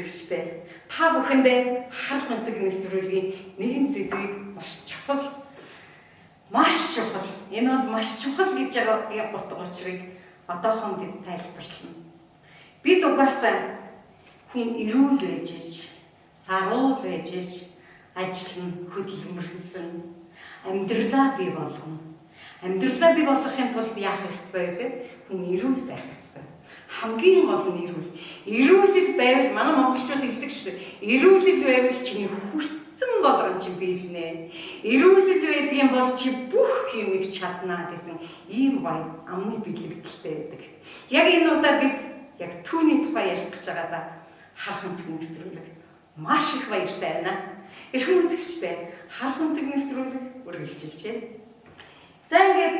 Үзэгчдээ, та бүхэндээ Харах өнцөг нэвтрүүлгийн нэгэн сэдвийг маш чухал, маш чухал. Энэ бол маш чухал гэж байгаа утга учирыг одоохон бид тайлбарлана. Бид угаасаа хүн эрүүл байж иж, саруул байж иж, ажиллана, хөдөлмөрлөн, амьдралаа бий болгоно. Амьдралаа бий болгохын тулд яах ёстой вэ? Хүн эрүүл байх ёстой. Хамгийн гол нь эрүүл. Эрүүл байвал манай монголчууд хэлдэг шүү. Эрүүл байвал чиний хүссэн болгон чи биелнэ. Эрүүл байдгийн бол чи бүх юмыг чаднаа гэсэн ийм гоё амны бэлэгдэлтэй байдаг. Яг энэ удаа бид яг түүний тухай ярих гэж байгаадаа Харах өнцөг нэвтрүүлэг маш их баяртай байна. Эрхэм үзэгчдээ, Харах өнцөг нэвтрүүлэг үргэлжилж байна. За, ингээд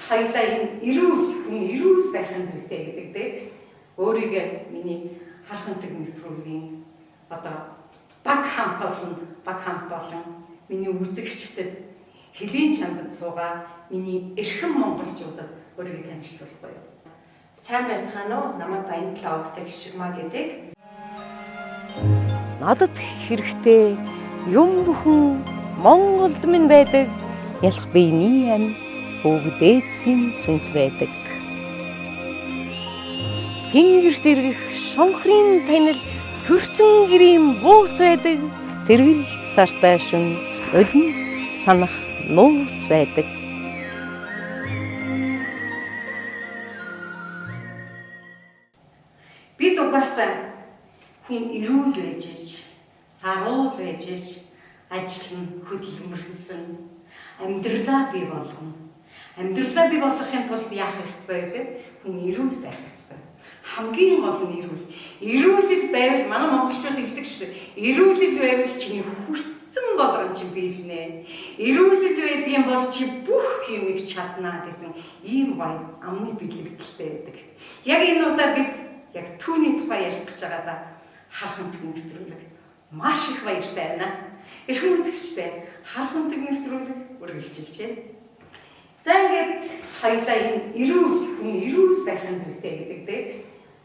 хоёулаа энэ эрүүл хүн эрүүл байх нь зүйтэй гэдэг дээр өөрийгөө миний Харах өнцөг нэвтрүүлгийн одоо баг хамт олон миний үзэгчдэд, хөлийн чандад суугаа миний эрхэм монголчуудад өөрийгөө танилцуулахгүй юу? Сайн байцгаана уу? Намайг Баянтлаа огтой Хишигмаа гэдэг. Надад хэрэгтэй юм бүхэн Монголд минь байдаг. Ялах биений ам бүгдээдсийн сүнс байдаг. Тэнгэрт эргэх шонхрын танил төрсөн гэрийн бууц байдаг. Тэргэл сартай шин нулимс санах нууц байдаг. Бид угаасаа хүн эрүүл байж иж, саруул байж иж, ажиллана, хөдөлмөрлөн, амьдралаа бий болгоно. Амьдралаа бий болгохын тулд яах ёстой вэ? Хүн эрүүл байх ёстой. Хамгийн гол нь эрүүл. Эрүүл байвал манай монголчууд хэлдэг шүү. Эрүүл байвал чиний хүссэн болгон чи биелнэ. Эрүүл байдгийн бол чи бүх юмыг чаднаа гэсэн ийм гоё амны бэлэгдэлтэй байдаг. Яг энэ удаа бид яг түүний тухай ярих гэж байгаадаа Харах өнцөг нэвтрүүлэг маш их баяртай байна. Эрхэм үзэгчдээ, Харах өнцөг нэвтрүүлэг үргэлжилж байна. За, ингээд хоёулаа энэ эрүүл хүн эрүүл байх нь зүйтэй гэдэг дээр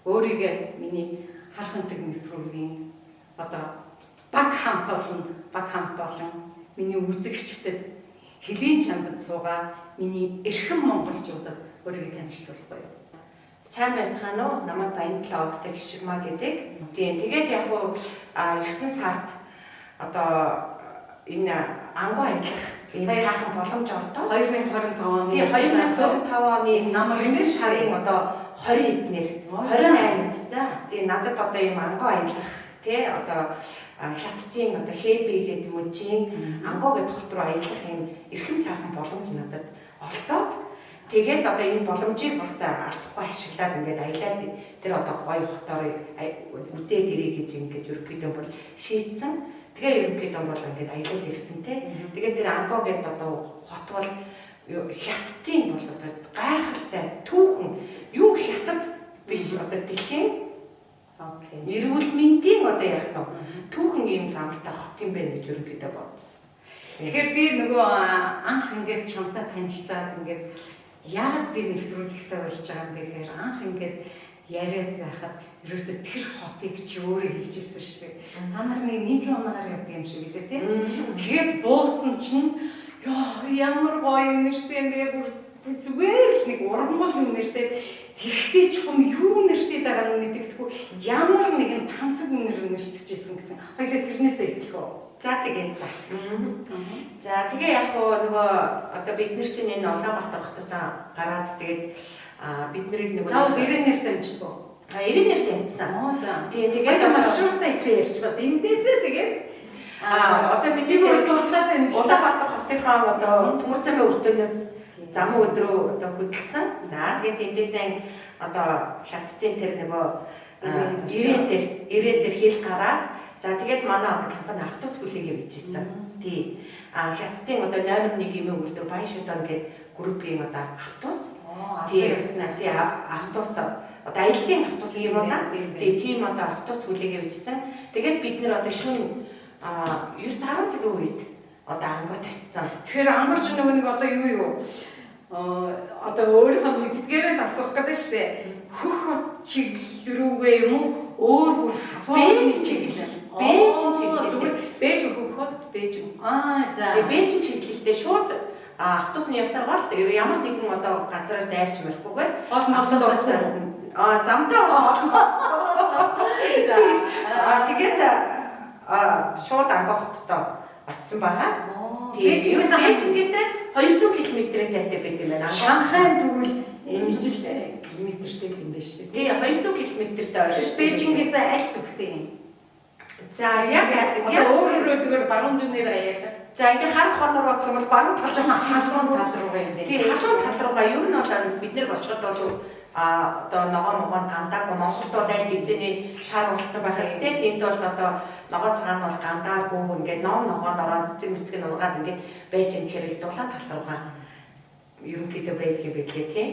өөрийгөө миний Харах өнцөг нэвтрүүлгийн одоо баг хамт олон миний үзэгчдэд, хөлийн чандад суугаа миний эрхэм монголчуудад өөрийгөө танилцуулахгүй юу? Сайн байцгаана уу? Намайг Баянтлаа огтой Хишигмаа гэдэг. Тийм. Тэгээд яг уу 9 сард одоо энэ ангуу аялах энэ Сая- сайхан боломж ордоо. 2025 оны Тийм, 2025 оны намар 9 сарын одоо 20 эднэр 28-нд тийм, надад одоо ийм ангуу аялах тий одоо Хятадын одоо Хэби гэдэг мужийн Анго гэдэг хот руу аялах ийм эрхэм сайхан боломж надад олдоод, тэгээд одоо энэ боломжийг бас алдахгүй ашиглаад ингээд аялаад тэр одоо гоё хотоор үзээд ирээ гэж ингээд ерөнхийдөө бол шийдсэн. Тэгээ ерөнхийдөө бол ингээд аялаад ирсэн те. Тэгээд тэр Анго гэдэг одоо хот бол Хятадын бол одоо гайхалтай түүхэн юу, Хятад биш, одоо дэлхийн эрүүл мэндийн одоо яах нь түүхэн ийм замартай хот юм байна гэж ерөнхийдөө бодсон. Тэгэхээр би нөгөө анх ингээд чамтай танилцаад, ингээд яагаад би нэвтрүүлэгтэй болж байгаа юм бэ гэхээр анх ингээд яриад байхад ерөөсөө тэр хотыг чи өөрөө хэлж ирсэн шүү дээ. Та нар нэг нийтийн унаагаар явдаг юм шиг үлээ, тийм. Тэгээд буусан чинь ёо, ямар гоё нэртэй юм бэ, бүр зүгээр л нэг ургамал юм нэртэй. Тэгэхдээ чухам юу нэртэй байгаа нь мэдэгдэхгүй, ямар нэгэн тансаг үнэр нэртчихсэн гэсэн. Хоёлаа тэрнээсээ эхлэх үү? За, тэгээ. За. За, тэгээ яг уу нөгөө одоо бид нар чинь энэ Улаанбаатар хотоос гараад тэгээд бид нарыг нөгөө Заавал Ирэнээр дамждаг уу? А, Ирэнээр дамжсан. Оо, за. Тийм, тэгээд Тэгээд маршрутаа ихээр ярьчих. Эндээсээ тэгээд Одоо би мэдээж бүр дурлаад байна. Улаанбаатар хотынхоо одоо төмөр замын өртөөнөөс замын өдрөө одоо хөдөлсөн. За, тэгээд тэндээсээ одоо Хятадын тэр нөгөө Ирээн дээр хэл гараад, за, тэгээд манай одоо компани автобус хүлээгээ бичээсэн. Тий. А Хятадын одоо номер 1 эмээ үйлдвэр Байшудон гэдэг группийн одоо автобус. Тий. Тий, автобус, одоо аяллаа автобус юм уу да. Тий, тийм одоо автобус хүлээгээ бичсэн. Тэгээд бид нэр одоо шөнө 9 10 цагийн үед одоо Ангот очсон. Тэгэхээр Ангор ч нөгөө нэг одоо юу юу? Одоо өөрийнхөө мэддгээрээ л асуух гэдэг шүү дээ. Хөх хот чиглэл рүүгээ юм уу? Өөр бүр халуун Бээжин чиглэл. Тэгээ Бээжин чиглэлдээ шууд автобусны явсаар гол ер ямар нэгэн одоо газараар дайрч мэрхгүйгээр гол молонд орсон. Замдаа орсон. За тэгээд шууд Анго хоттой очсон байгаа. Бээжингээс 200 км-ийн зайтай байт юм байна. Шанхайн тэгвэл ижил километртэй юм байна шүү дээ. Тий, 200 км-тэй ойр. Бээжингээс аль зүгтээ юм? За яг өөрөөрөө зүгээр баруун зүүнээр аяараа. За ингээ харах хотоор бодох юм бол баруун тал жоохон халуун тал руугаа юм байна. Тий, халуун тал руугаа ер нь бол бид нэр очиход бол одоо ногоо могоон гандаагүй Монголд бол аль хэзээний шар уулцсан байхад тий тэнд бол одоо ногоо цагаан бол гандаагүй ингээд ном ногоонороо цэцэг мэцэг нь ургаад ингээд байж юм хэрэг дулаан тал руугаа ерөнхийдөө байдгийг билээ тий.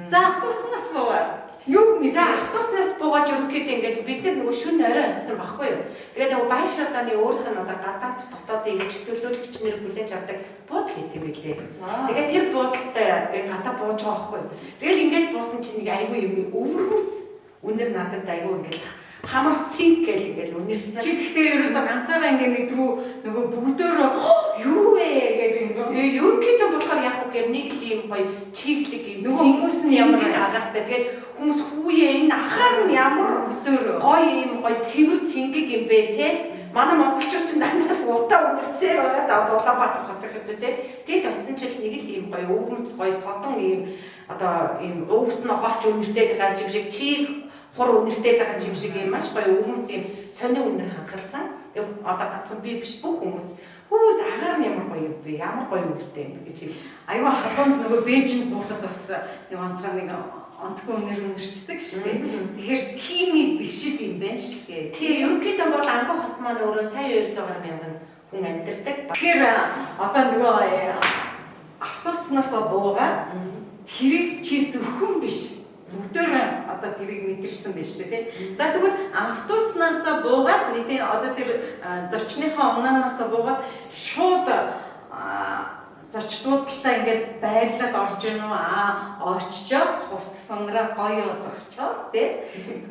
За автобуснаас буугаад юу нэг за автобуснаас буугаад ерөнхийдөө ингээд бид нар нөгөө шөнө орой очсон байхгүй юу. Тэгээд нөгөө Баяншууданы өөрийнх нь одоо гадаад дотоодын элч төлөөлөгч нэр хүлээж авдаг буудал хийдэг билээ. Тэгээд тэр буудалтай гадаа бууж байгаа байхгүй юу. Тэгэл ингээд буусан чинь нэг айгүй юм өвөрмөц үнэр надад айгүй ингээд хамар синк гэл ингээд үнэрсэн. Чи гэхдээ ерөөсөө ганцаараа ингээд нэг рүү нөгөө бүгдөө юу вэ гэх юм. Ерөнхийдөө болохоор яг уу гэр нэг л ийм гоё чиглэг юм. Нөгөө хүмүүс нь ямар агаартай. Тэгээд хүмүүс хүүе энэ ахаар нь ямар бүгдөө гоё ийм гоё цэвэр цэнгэг юм бэ те. Манай монголчууд ч дандаа утаа үнэрцээр байгаа даа Улаанбаатар хот гэж те. Тэд очисон чил нэг л ийм гоё өвөрмөц гоё содон ийм одоо ийм өвс ногооч үнэртэй байгаа юм шиг чиг хур үнэртэй байгаа юм шиг юм маш гоё өвөрмөц юм сонио үнэр ханхалсан. Тэгээ одоо ганцхан би биш бүх хүмүүс хүү агаар нь ямар гоё юм бэ? Ямар гоё үнэртэй юм бэ гэж хэлсэн. Аюу халуунд нөгөө Бээжинд буухад бас нэг онцгой нэг онцгой үнэр үнэртдэг шүү дээ. Тэгэхээр тийм биш юм байна шүү дээ. Тий, ерөнхийдөө бол Анго хот маань өөрөө сая 200 гаруй мянган хүн амьдардаг. Тэгэхээр одоо нөгөө автобуснаас буугаад тэрийг чи зөвхөн биш бүгдээр одоо тэрийг мэдэрсэн байж тээ тий. За тэгвэл автобуснаасаа буугаад нэгэн одоо тэр зочныхоо унаанаас буугаад шууд зочдуудтай ингээд байрлаад орж ийн үү? Очичоод хувцас унраа гоё одгочоод тий.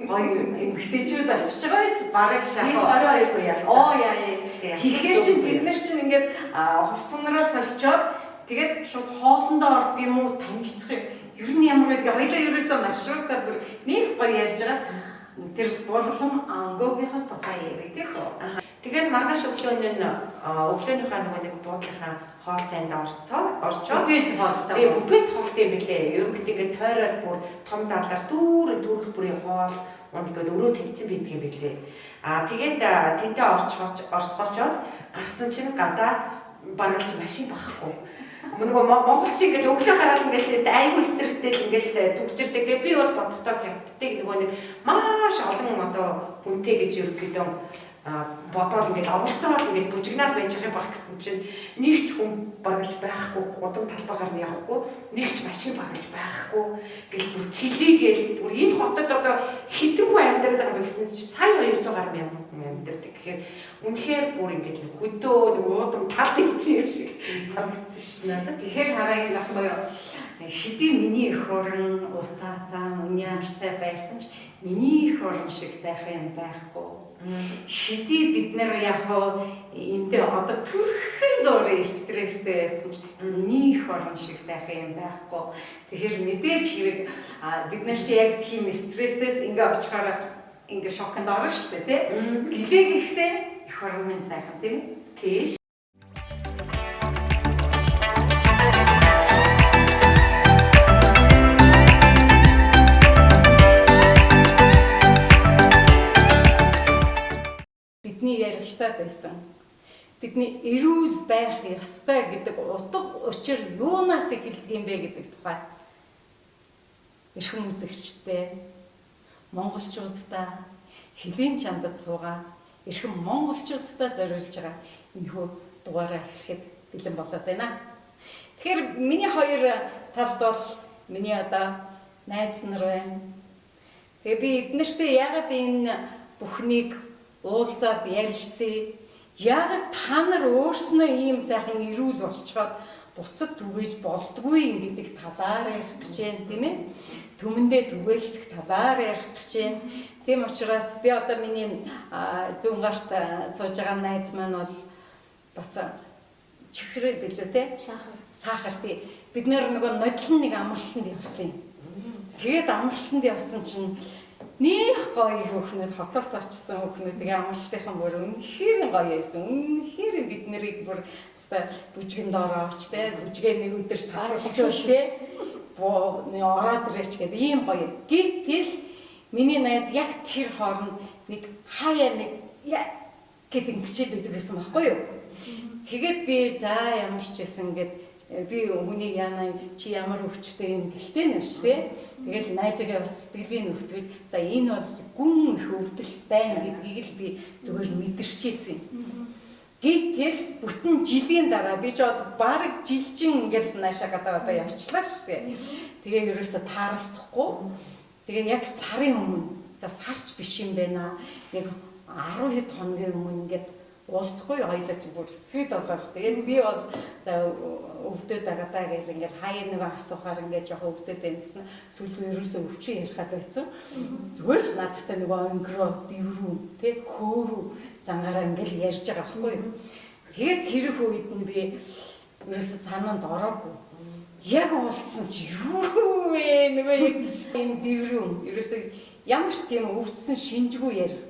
Гоё эмэгтэйчүүд очиж байгаа биз? Бараг шахаа. Бид 22 хүн явсан. Оо яа яа. Тэгэхээр чинь бид нар чинь ингээд хувцас унраа сольчоод тэгээд шууд хоолндоо ордог юм уу танилцах юм. Ер нь ямар байдгийг хоёлаа ерөөсөө маршрутаар бүр нэг гоё ярьж байгаа. Тэр дурлам Ангогийнхаа тухай яриг тийм үү? Тэгээд маргааш өглөөний өглөөнийхөө нөгөө нэг буудлынхаа хоол цайнд орчоод буфет хоолтой. Тэгээ буфет хоолтой юм билээ. Ерөнхийдөө ингээд тойроод бүр том залгаар дүүрэн төрөл бүрийн хоол унд ингээд өрөө тавьсан байдаг юм билээ. Аа тэгээд тэндээ орцгоочоод гарсан чинь гадаа бараг ч машин байхгүй. Нөгөө монголч ингээд өглөө гараад ингээд тест айгүй стресстэй л ингээд түгжирдэг. Тэгээ би бол бодохдоо хятадыг нөгөө нэг маш олон одоо хүнтэй гэж ерөнхийдөө бодоол ингээд оволцоол ингээд бүжигнаад байж байгаа байх гэсэн чинь нэг ч хүн баргалж байхгүй, гудам талбайгаар нь явахгүй, нэг ч машин баргалж байхгүй гэл бүр цэлийгээл бүр энэ хотод одоо хэдэн хүн амьдардаг байгаа юм бэ гэсэн чинь сая 200 гаруй мянган хүн амьдардаг гэхээр үнэхээр бүр ингээд нэг хөдөө нэг уудам талд ирсэн юм шиг санагдсан шүү дээ надад. Тэгэхээр хараа энэ ах боёо хэдий миний эх орон утаатай үняртай байсан ч миний эх орон шиг сайхан юм байхгүй. Хэдий бид нар яг эндээ одоо төрхөн зуурын стресстэй байсан ч миний эх орон шиг сайхан юм байхгүй. Тэгэхээр мэдээж хэрэг бид нар чи яг тийм стрессээс ингээ очихоор ингээ шоконд орно шүү дээ, тий? Гэлээ гэхдээ эх орон минь сайхан тийм ээ? Тийш. Бидний ярилцаад байсан. Бидний эрүүл байх ёстой гэдэг утга учир юунаас эхэлдэг юм бэ гэдэг тухай эрхэм үзэгчтэй монголчуудаа хөлийн чандад суугаа эрхэм монголчуудаа зориулж байгаа энэхүү дугаараа эхлэхэд бэлэн болоод байна. Тэгэхээр миний хоёр талд бол миний одоо найз нар байна. Тэгээ би эднэртэй яагаад энэ бүхнийг уулзаад ярилцъя. Яагаад та нар өөрснөө ийм сайхан эрүүл болчоод бусад түгээж болдгүй юм гэдэг талаар ярих гэж байна, тийм ээ? Түмэндээ түгээлцэх талаар ярих гэж байна. Тийм учраас би одоо миний зүүн гарт сууж байгаа найз маань бол бас Чихрээ билүү те? Сахар тий. Бид нөгөө нодлон нэг амралтанд явсан юм. Тэгээд амралтанд явсан чинь нэх гоё хөөхнөд хотоос очсон хөөхнөд тэгээ амралтынхан бүр үнэхээр гоё байсан. Үнэхээр бид нарыг бүр өстой бүжгэн доороо оч те бүжгээ нэг өдөр тасалж те ороод ирээч гэдэг ийм гоё. Гэтэл миний найз яг тэр хооронд нэг хаяа нэг гэд ингэчээд байдаг гэсэн байхгүй юу? Тэгээд би за ямар ч байсан ингээд би хүний яана чи ямар өвчтэй юм гэлтэй нэ шүү дээ. Тэгэл найзаагаа бас сэтгэлийн өвтгөл за энэ бол гүн их өвдөлт байна гэдгийг л би зүгээр мэдэрчээсэн. Гэтэл бүтэн жилийн дараа би ч одоо бараг жилчин ингээл наашаа гадаа одоо явчлаа шүү дээ. Тэгээ ерөөсө тааралдахгүй. Тэгээ яг сарын өмнө за сарч биш юм байна. Нэг 10 хэд хоногийн өмнө ингээд уулзахгүй хоёлаа чи бүр свит болоо. Тэгээд би бол за өвдөд байгаа даа гэл ингээл хаяа нэг асуухаар ингээд жоохон өвдөд байна гэсэн. Сүүлд ерөөсөө өвчин ярихад байсан. Зүгээр л надтай нөгөө өнгөрөө, дэврүү, тэ хөөрүү зангаараа ингээл ярьж байгаа байхгүй юу. Тэгээд тэрх үед нь би ерөөсөө санаанд ороогүй. Яг уулзсан чи юу вэ? Нөгөө яг энэ дэврүү ерөөсөө ямар ч тийм өвдсөн шинжгүй ярих.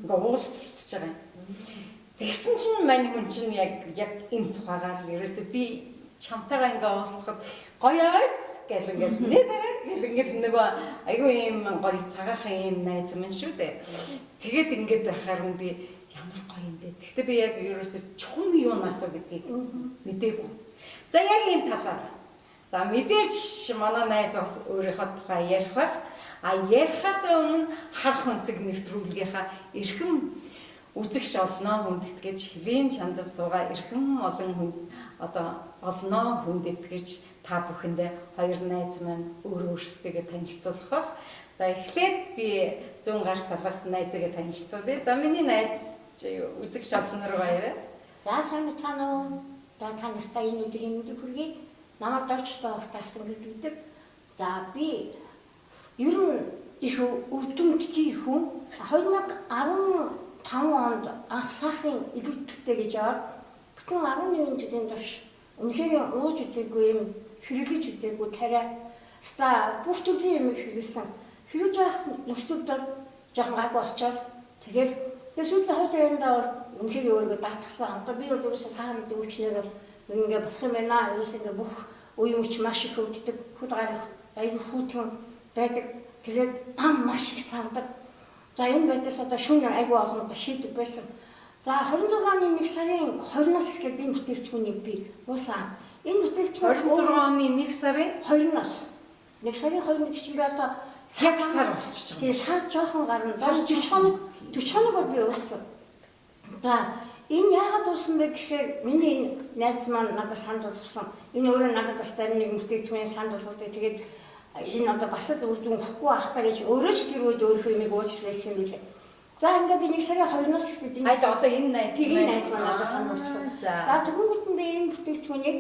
Ингээ уулзалтж байгаа юм. Тэгсэн чинь мань хүн чинь яг энэ тухайгаар л ерөөсөө би чамтайгаа ингээ уулзахад гоё аваац гэл ингээл нэ дээрээ гэл ингээл нөгөө айгүй юм гоё цагаахан юм найз минь шүү дээ. Тэгээд ингээд байхаар нь би ямар гоё юм бэ. Гэхдээ би яг ерөөсөө чухам юунаас уу гэдгийг мдээгүй. За яг энэ талаар. За мэдээч манай найз бас өөрийнхөө тухай ярих байх. А ярихаас өмнө харах өнцөг нэвтрүүлгийнхаа эрхэм үзэгч олноо хүндэтгэж хэлийн чандад суугаа эрхэм олон хүн одоо олноо хүндэтгэж та бүхэндээ хоёр найз маань өөр өөрсдөө танилцуулах байх. За эхлээд би зүүн гар талаас найзыгаа танилцуулъя. За миний найз үзэгч олон руу баяраа. За сайн мэцгаана уу? За та нартай энэ өдрийн мэндийг хүргэе. Намайг Дорчтой Автан гэдэг. За би ер нь их өвдөмтгий хүн. 2015 онд анх сахарын илүүдтэй гэж аваад бүтэн 11 жилийн турш үнэхээр ууж үзээгүй юм, хэрэглэж үзээгүй тариа. Ста бүх төрлийн юм хэрэглэсэн. Хэрэгж байх нөхцөлд жоохон гайгүй болчоод тэгээд сүүлийн 2 цагаандаа үнэхээр өөрийгөө даатгсан. Одоо би бол ерөөсөө сахар гэдэг өвчнөр бол ингээ болох юм байна. Ерөөсөө ингээ бүх үе мөч маш их өвддөг, хүд гарах айгүй хүйтэн байдаг. Тэгээд ам маш их цавдаг. За энэ байдлаас одоо шүн айгүй олон удаа шийдэг байсан. За 26 оны 1 сарын 20-наас эхлээд энэ бүтээгдэхүүнийг би уусан. Энэ бүтээгдэхүүн 26 оны 1 сарын 20-наас 1 сарын 20-нд чинь би одоо яг сар болчихж байгаа. Тэгээ сар жоохон гарна. 40 хоног 40 хоногор би уурсан. За энэ яагаад уусан бэ гэхээр миний энэ найз маань надад санд болгосон. Энэ өөрөө надад бас зарим нэг бүтээгдэхүүний санд болгодог. Тэгээд энэ одоо бас л үр дүн өгөхгүй байх та гэж өөрөө ч тэр үед өөрийнхөө юмыг уучлсан юм билээ. За ингээ би 1 сарын 2-наас эхлээд энэ одоо энэ найз маань надад санд болгосон. За тэгвэл би энэ бүтээгдэхүүнийг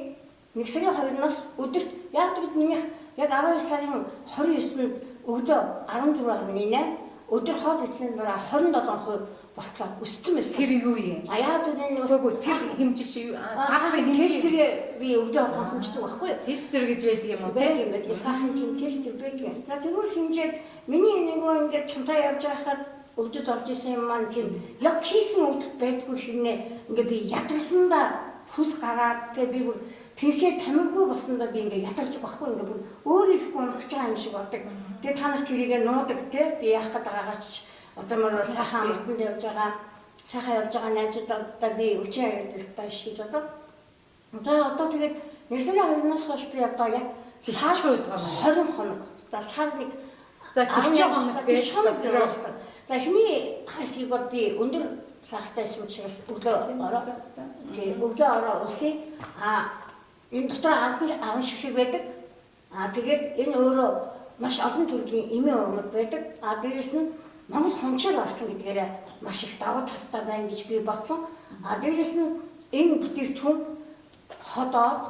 1 сарын 2-наас өдөрт яг тэгвэл минийх яг 12 сарын 29-нд өглөө 14.8 өдөр хол эцсийн дараа 27% болтлоо өссөн байсан. Тэр юу юм? А яагаад гэвэл энэ бас тэр хэмжиж сахарын тестерээ би өглөө болгон хэмждэг байхгүй юу? Тестер гэж байдаг юм уу? Байдаг юм байдаг. Сахарын тийм тестер байдаг. За тэгвэл хэмжээд миний нөгөө ингээд чамтай явж байхад өвдөж орж исэн юм маань тийм яг хийсэн өвдөлт байдгүй шинэ ингээд би ядарсандаа хүс гараад тэгээ би бүр тэрхээ тамиггүй болсондоо би ингээд ядарч байхгүй ингээд бүр өөр ирэхгүй унах байгаа юм шиг боддог. Тэгээ та нар тэрийгэ нуудаг те би яах гээд байгаагаа ч одоо мөр сайхан амралтанд явж байгаа сайхан явж байгаа найзуудаа би өчийн харилцаатай шийдэж одоо. За одоо тэгээд 1 сарын 2-наас хойш би одоо яг сар 20 хоног. За сар нэг за 40 хоног 40 хоног би уусан. За эхний хэсгийг бол би өндөр сахартай байсан учраас өглөө ороо тий өглөө ороо уусъя. А энэ дотор 10 ширхэг байдаг. А тэгээд энэ өөрөө маш олон төрлийн эмийн урмаг байдаг. А дээрэс нь Монгол хумчаар орсон гэдгээрээ маш их давуу талтай байна гэж би бодсон. А дээрэс нь энэ бүтээгдэхүүн ходоод,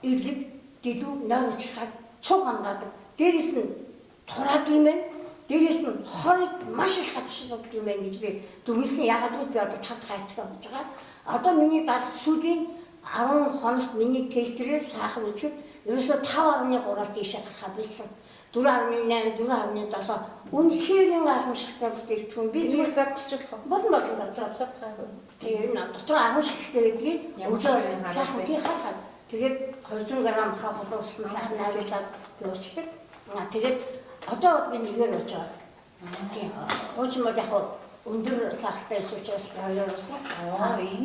ирлэг, дэдүү, нойрчхаг цуг хамгаадаг. Дээрэс нь тураад юм байна. Дээрээс нь хорыг маш их газаршуулдаг юм байна гэж би дүгнсэн. Яагаад гэвэл би одоо 5 дахь хайцгаа болж байгаа. Одоо миний дарах сүүлийн 10 хоногт миний тестерээр сахар үзэхэд ерөөсөө 5.3-аас дээшээ гарахаа болсон. 4.8, 4.7 үнэхээр гайхамшигтай бүтээгдэхүүн. Би зүгээр задлах болон болон задлах. Тэгээ энэ дотор 10 шигтэй байдгийг өглөө сайхан тий хар. Тэгээд 200 г хав холоо усны сайхан найруулад явуулчихдаг. Тэгээд одоо би нэгээр ууж байгаа. Тийм. Хуучин бол яг өндөр сахартай байсан учраас хоёроор уусан.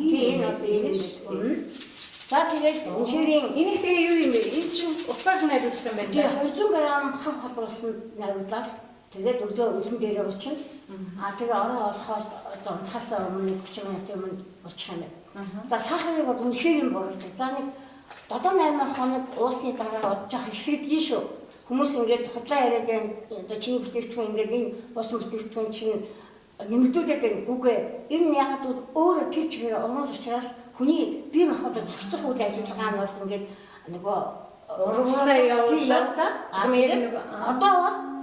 Тийм энэ одоо ийм шүү. За тэгээд үнэхээр энийг тэгээ юу юм бэ? Энэ чинь усаар найруулах юм байна. Тийм 200 г хав холбоосон найруулаад тэгээд өглөө өдрөн дээрээ уучна. Аа тэгээ орой олохоор одоо унтахаасаа өмнө 30 минутын өмнө уучих юм байна. За сахарыг бол үнэхээр юм буурдаг. За нэг 7-8 хоног уусны дараа жоох эсгэгдэн шүү. Хүмүүс ингээд худлаа яриад байна. Одоо чиний бүтээгдэхүүн ингээд энэ уусан бүтээгдэхүүн чинь нэмэгдүүлээд байна. Үгүй ээ. Энэ яагаад гэвэл өөрөө тэр чигээр ургамал учраас хүний бие махбодод зохицох үйл ажиллагаа нь бол ингээд нөгөө ургамлаа явуулаад одоо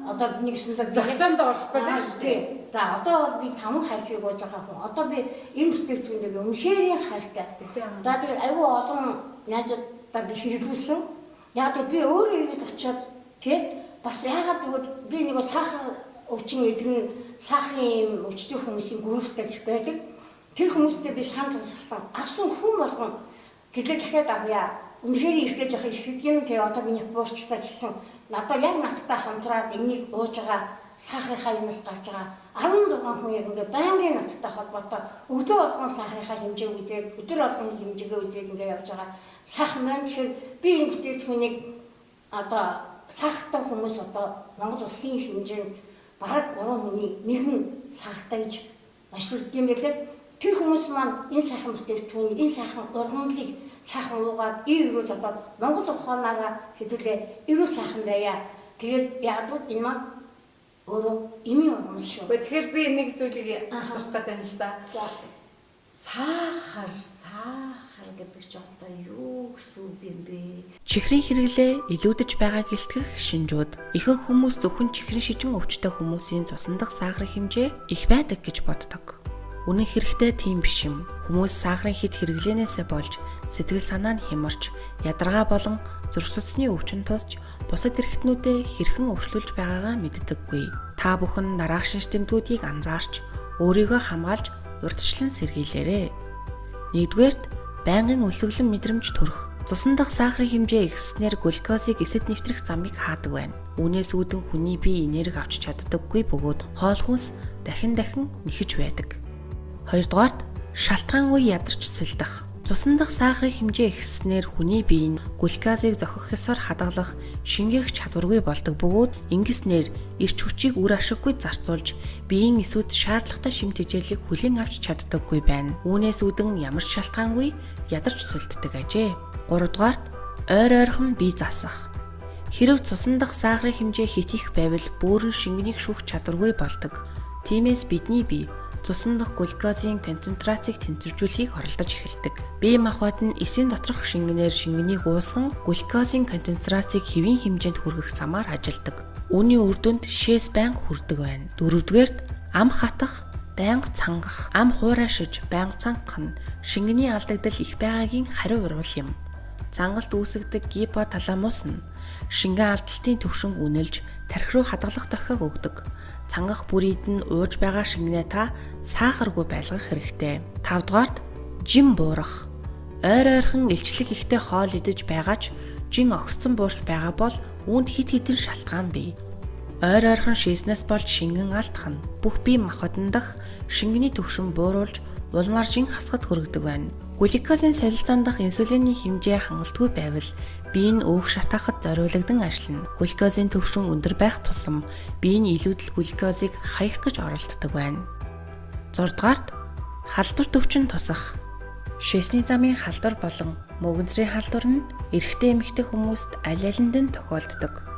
одоо нэгсэндээ зогсоонд орох гэдэг шүү дээ. За одоо бол би 5 хайсыг ууж байгаа хүн. Одоо би энэ бүтээгдэхүүндээ би үнэхээр хайртай. За тэгээд айгүй олон найзуудаа би хэрэглүүлсэн. Яг би өөрөө ирээд очиод тий бас яагаад гэвэл би нөгөө сахар өвчин эдгэн сахарын юм өвчтөй хүмүүсийн групптэй гэж байдаг. Тэр хүмүүстэй би санал болгосон. Авсан хүн болгон гэлээ дахиад авъя. Үнэхээр ихтэй жоох эсгэг юм тэгээ одоо минийх буурчтай гэсэн. Надад яг надтай хамтраад энийг ууж байгаа сахарынхаа юмас гарч байгаа 16 хүн яг ингээ байнгын надтай холбоотой өглөө болгон сахарынхаа хэмжээг үзээд өдөр болгоны хэмжээгээ үзээд ингээ явж байгаа сайхан байна. Тэгэхээр би энэ бүтээгдэхүүнийг одоо сахартай хүмүүс одоо Монгол улсын хэмжээнд бараг 3 хүний нэг нь сахартай гэж онцлогдсон юм байлээ. Тэр хүмүүс маань энэ сайхан бүтээгдэхүүнийг, энэ сайхан ургамлыг сайхан уугаад эрүүл болоод Монгол ухаанаараа хэдүүлээ эрүүл сайхан байя. Тэгээд яг л энэ маань өөрөө эмийн ургамал шүү. Тэгэхээр би нэг зүйлийг асуух гээд байна л да. Сахар, сахар гэдэг чи одоо юу гэсэн үг юм бэ? Чихрийн хэрэглээ илүүдэж байгааг илтгэх шинжүүд. Ихэнх хүмүүс зөвхөн чихрийн шижин өвчтэй хүмүүсийн цусан дах сахарын хэмжээ их байдаг гэж боддог. Үнэн хэрэгтээ тийм биш юм. Хүмүүс сахарын хит хэрэглээнээсээ болж сэтгэл санаа нь хямарч, ядаргаа болон зүрх судасны өвчин тусч бусад эрхтнүүдэд хэрхэн өвчлүүлж байгаагаа мэддэггүй. Та бүхэн дараах шинж тэмдгүүдийг анзаарч, өөрийгөө хамгаалж урьдчилан сэргийлээрэй. Нэгдүгээрт байнгын өлсгөлөн мэдрэмж төрөх. Цусан дах сахарын хэмжээ ихсснээр глюкозыг эсэд нэвтрэх замыг хаадаг байна. Үүнээс үүдэн хүний бие энерги авч чаддаггүй бөгөөд хоол хүнс дахин дахин нэхэж байдаг. Хоёрдугаарт шалтгаангүй ядарч сулдах. Цусан дах сахарын хэмжээ ихсснээр хүний бие нь глюкозыг зохих ёсоор хадгалах, шингээх чадваргүй болдог бөгөөд ингэснээр эрч хүчийг үр ашиггүй зарцуулж, биеийн эсүүд шаардлагатай шим тэжээлийг хүлээн авч чаддаггүй байна. Үүнээс үүдэн ямар ч шалтгаангүй ядарч сулддаг ажээ. Гуравдугаарт ойр ойрхон бие засах. Хэрв цусан дах сахарын хэмжээ хит их байвал бөөрн шингэнийг шүүх чадваргүй болдог. Тиймээс бидний бие цусан дах глюкозын концентрацийг тэнцвэржүүлэхийг оролдож эхэлдэг. Бие махбод нь эсийн доторх шингэнээр шингэнийг уусган глюкозын концентрацийг хэвийн хэмжээнд хүргэх замаар ажилладаг. Үүний үр дүнд шээс байнга хүрдэг байна. Дөрөвдүгээрт ам хатах, байнга цангах, ам хуурайшиж байнга цангах нь шингэний алдагдал их байгаагийн хариу урвал юм. Цангалт үүсгдэг гипоталамус нь шингэн алдалтын түвшинг үнэлж тархи руу хадгалах дохиог өгдөг. Цангах бүрийд нь ууж байгаа шингэнээ та сахаргүй байлгах хэрэгтэй. Тавдугаарт жим буурах. Ойр ойрхон илчлэг ихтэй хоол идэж байгаа ч жин огцон буурч байгаа бол үүнд хит хитэн шалтгаан бий. Ойр ойрхон шийснээс болж шингэн алдах нь бүх бие махбодон дах шингэний түвшин бууруулж улмаар жин хасахад хүргэдэг байна. Глюкозын солилцоон дах инсулины хэмжээ хангалтгүй байвал бие нь өөх шатаахад зориулагдсан ажиллана. Глюкозын түвшин өндөр байх тусам бие нь илүүдэл глюкозыг хаях гэж оролддог байна. 6-р халдвар төвчин тусах. Шээсний замын халдвар болон мөгөнцрийн халдвар нь эрэгтэй эмэгтэй хүмүүст аль алинд нь тохиолддог.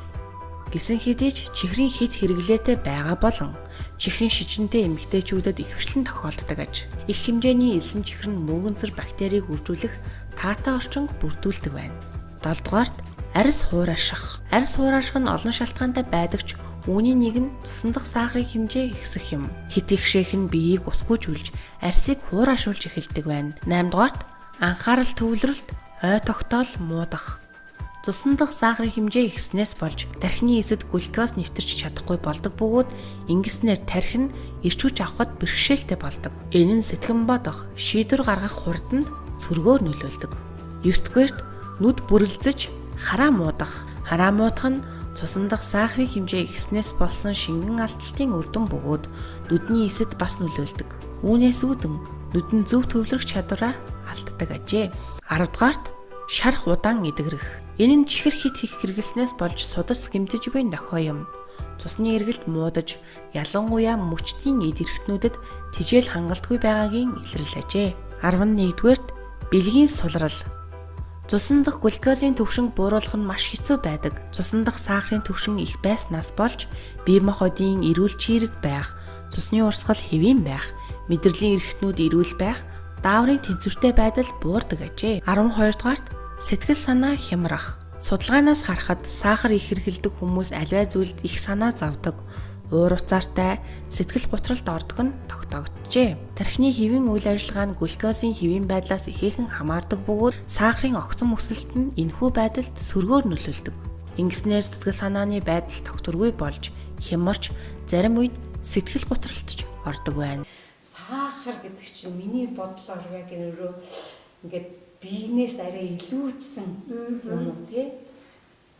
Гэсэн хэдий ч чихрийн хит хэрэглээтэй байгаа болон чихрийн шижинтэй эмэгтэйчүүдэд ихэвчлэн тохиолддог аж. Их хэмжээний элсэн чихэр нь мөгөнцөр бактерийг үржүүлэх таатай орчинг бүрдүүлдэг байна. 7-р арьс хуурайших. Арьс хуурайших нь олон шалтгаантай байдаг ч үүний нэг нь цусан дах сахарын хэмжээ ихсэх юм. Хит их шээх нь биеийг усгүйжүүлж арьсыг хуурайшуулж эхэлдэг байна. 8-р Анхаарал төвлөрөлт, ой тогтоол муудах. Цусан дах сахарын хэмжээ ихснээс болж тархины эсэд глюкоз нэвтэрч чадахгүй болдог бөгөөд ингэснээр тархи нь эрч хүч авахад бэрхшээлтэй болдог. Энэ нь сэтгэн бодох, шийдвэр гаргах хурданд сөргөөр нөлөөлдөг. 9-дүгээрт нүд бүрэлзэж хараа муудах. Хараа муудах нь цусан дах сахарын хэмжээ ихснээс болсон шингэн алдалтын үр дүн бөгөөд нүдний эсэд бас нөлөөлдөг. Үүнээс үүдэн нүд нь зөв төвлөрөх чадвараа алддаг ажээ. 10-дугаарт шарх удаан эдгэрэх. Энэ нь чихэр хит хийх хэрэглэснээс болж судас гэмтэж буй нохой юм. Цусны эргэлт муудаж, ялангуяа мөчдийн эд эрхтнүүдэд тижэл хангалтгүй байгаагийн илрэл ажээ. 11-дүгээрт бэлгийн сулрал. Цусан дах глюкозын түвшинг бууруулах нь маш хэцүү байдаг. Цусан дах сахарын түвшин их байснаас болж бие махбодын эрүүл чийрэг байх, цусны урсгал хэвийн байх, мэдрэлийн эрхтнүүд эрүүл байх, дааврын тэнцвэртэй байдал буурдаг ажээ. 12-дугаарт сэтгэл санаа хямрах. Судалгаанаас харахад сахар их хэрэглэдэг хүмүүс аливаа зүйлд их санаа зовдөг, уур уцаартай, сэтгэл гутралд ордог нь тогтоогджээ. Тархины хэвийн үйл ажиллагаа нь глюкозын хэвийн байдлаас ихээхэн хамаардаг бөгөөд сахарын огцом өсөлт нь энэхүү байдалд сөргөөр нөлөөлдөг. Ингэснээр сэтгэл санааны байдал тогтворгүй болж хямарч, зарим үед сэтгэл гутралд ч ордог байна. Сахар гэдэг чинь миний бодлоор яг өөрөө ингээд биенээс арай илүүцсэн юм уу тий?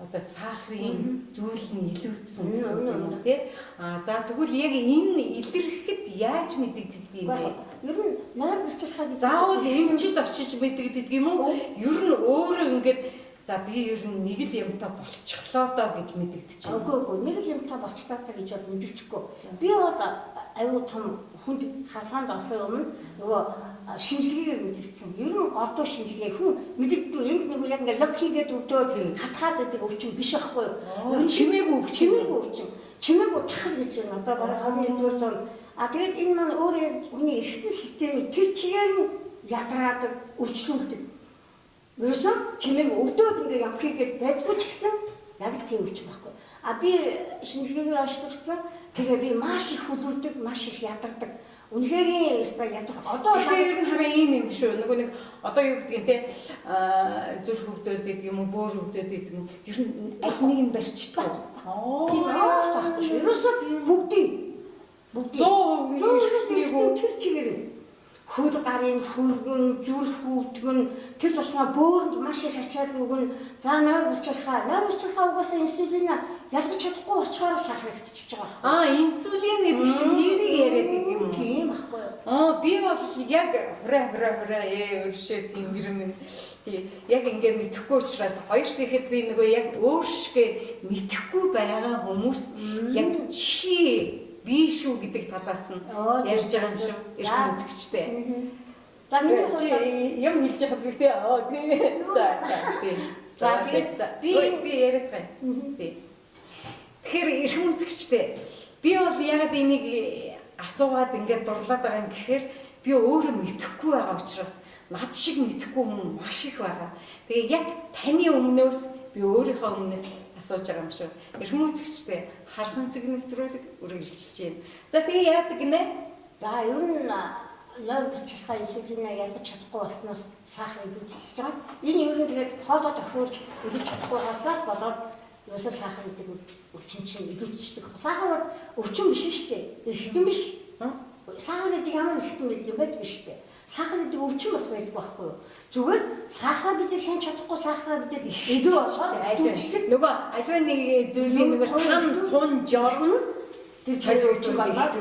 Одоо сахарын зүйл нь илүүцсэн гэсэн үг юм уу тий? А за тэгвэл яг энэ илэрхэд яаж мэдэгддэг юм бэ? Ер нь нойр бэлчилхаа гэж заавал эмчид очиж мэдэгддэг юм уу? Ер нь өөрөө ингээд за би ер нь нэг л юмтай болчихлоо доо гэж мэдэгдэж байна. Үгүй нэг л юмтай болчихлоо доо гэж бол мэдчихгүй. Би бол аюу том хүнд хархаанд орохын өмнө нөгөө шинжилгээгээр мэдэгдсэн. Ер нь голдуу шинжилгээ хүн мэдэгдүү энд нэг яг ингээд лог хийгээд өвдөөд хатгаад байдаг өвчин биш байхгүй юу? Ер нь чимээгүй өвчин. Чимээгүй өвчин. Чимээгүй тахал гэж байна. Одоо бараг 21-р зуунд. А тэгээд энэ маань өөрөө хүний эрхтэн системийг тэр чигээр нь ядраадаг, өвчлүүлдэг. Ерөөсөө чимээг өвдөөд ингээ явах хийгээд байдгүй ч гэсэн яг тийм өвчин байхгүй. А би шинжилгээгээр ажилласан. Тэгээ би маш их хүлүүдэг, маш их ядардаг. Үнэхээр ёстой ядрах. Одоо тэгэхээр ер нь хараа ийм юм шүү. Нөгөө нэг одоо юу гэдгийг те зүрх өвдөд гэдэг юм уу, бөөр өвдөд гэдэг юм. Ер нь аль нэг нь барьчихдаг. Тийм байхгүй шүү. Ерөөсөө бүгдийг 100% тэр чигээр хөл гарын хөргөн, зүрх өвдгөн, тэр тусмаа бөөрөнд маш их ачаал өгнө. За нойр бэлчилхаа, нойр бэлчилхаа угаасаа инсулин ялгаж чадахгүй очихоор сахар ихтчихэж байгаа байхгүй. Аа, инсулин гэдэг чинь нэрийг яриад байдаг юм уу? Тийм байхгүй юу? Аа, би бол яг хураа өршөөд юм юм. Тий, яг ингээ мэдэхгүй учраас хоёр тэгэхэд би нөгөө яг өөр шигэ мэдэхгүй байгаа хүмүүс яг чи би шүү гэдэг талаас нь ярьж байгаа юм шүү. Эрхэм үзэгчтэй. За миний чи юм хэлж яхад би тий. Аа тий. За тий. За тэгээд би яриад байна. Тий. Тэгэхээр эрхэм үзэгчтэй би бол ягаад энийг асуугаад ингээд дурлаад байгаа юм гэхээр би өөрөө мэдэхгүй байгаа учраас над шиг мэдэхгүй хүн маш их байгаа. Тэгээ яг таны өмнөөс би өөрийнхөө өмнөөс асууж байгаа юм шүү. Эрхэм үзэгчтэй хархан цэг нэвтрүүлэг үргэлжилж байна. За тэгээ яадаг гинэ? За ер нь нойр бэлчилхаа инсулинаа ялгаж чадахгүй болсноос сахар илүүцэж байгаа. Энэ ер нь тэгээд хоолой тохируулж илүүж чадахгүйгаасаа болоод ерөөсөө сахар гэдэг өвчин чинь илүүцдэг. Сахар бол өвчин биш шүү дээ. Эрхтэн биш. Сахар гэдэг ямар эрхтэн байдаг юм байдгүй шүү дээ. Сахар гэдэг өвчин бас байдгүй байхгүй юу? Зүгээр сахараа бид хянч чадахгүй сахараа бид илүү болгоод илүүцдэг. Нөгөө аливаа нэг зүйлийн нөгөө там тун жорно тэр цай өвчин байна.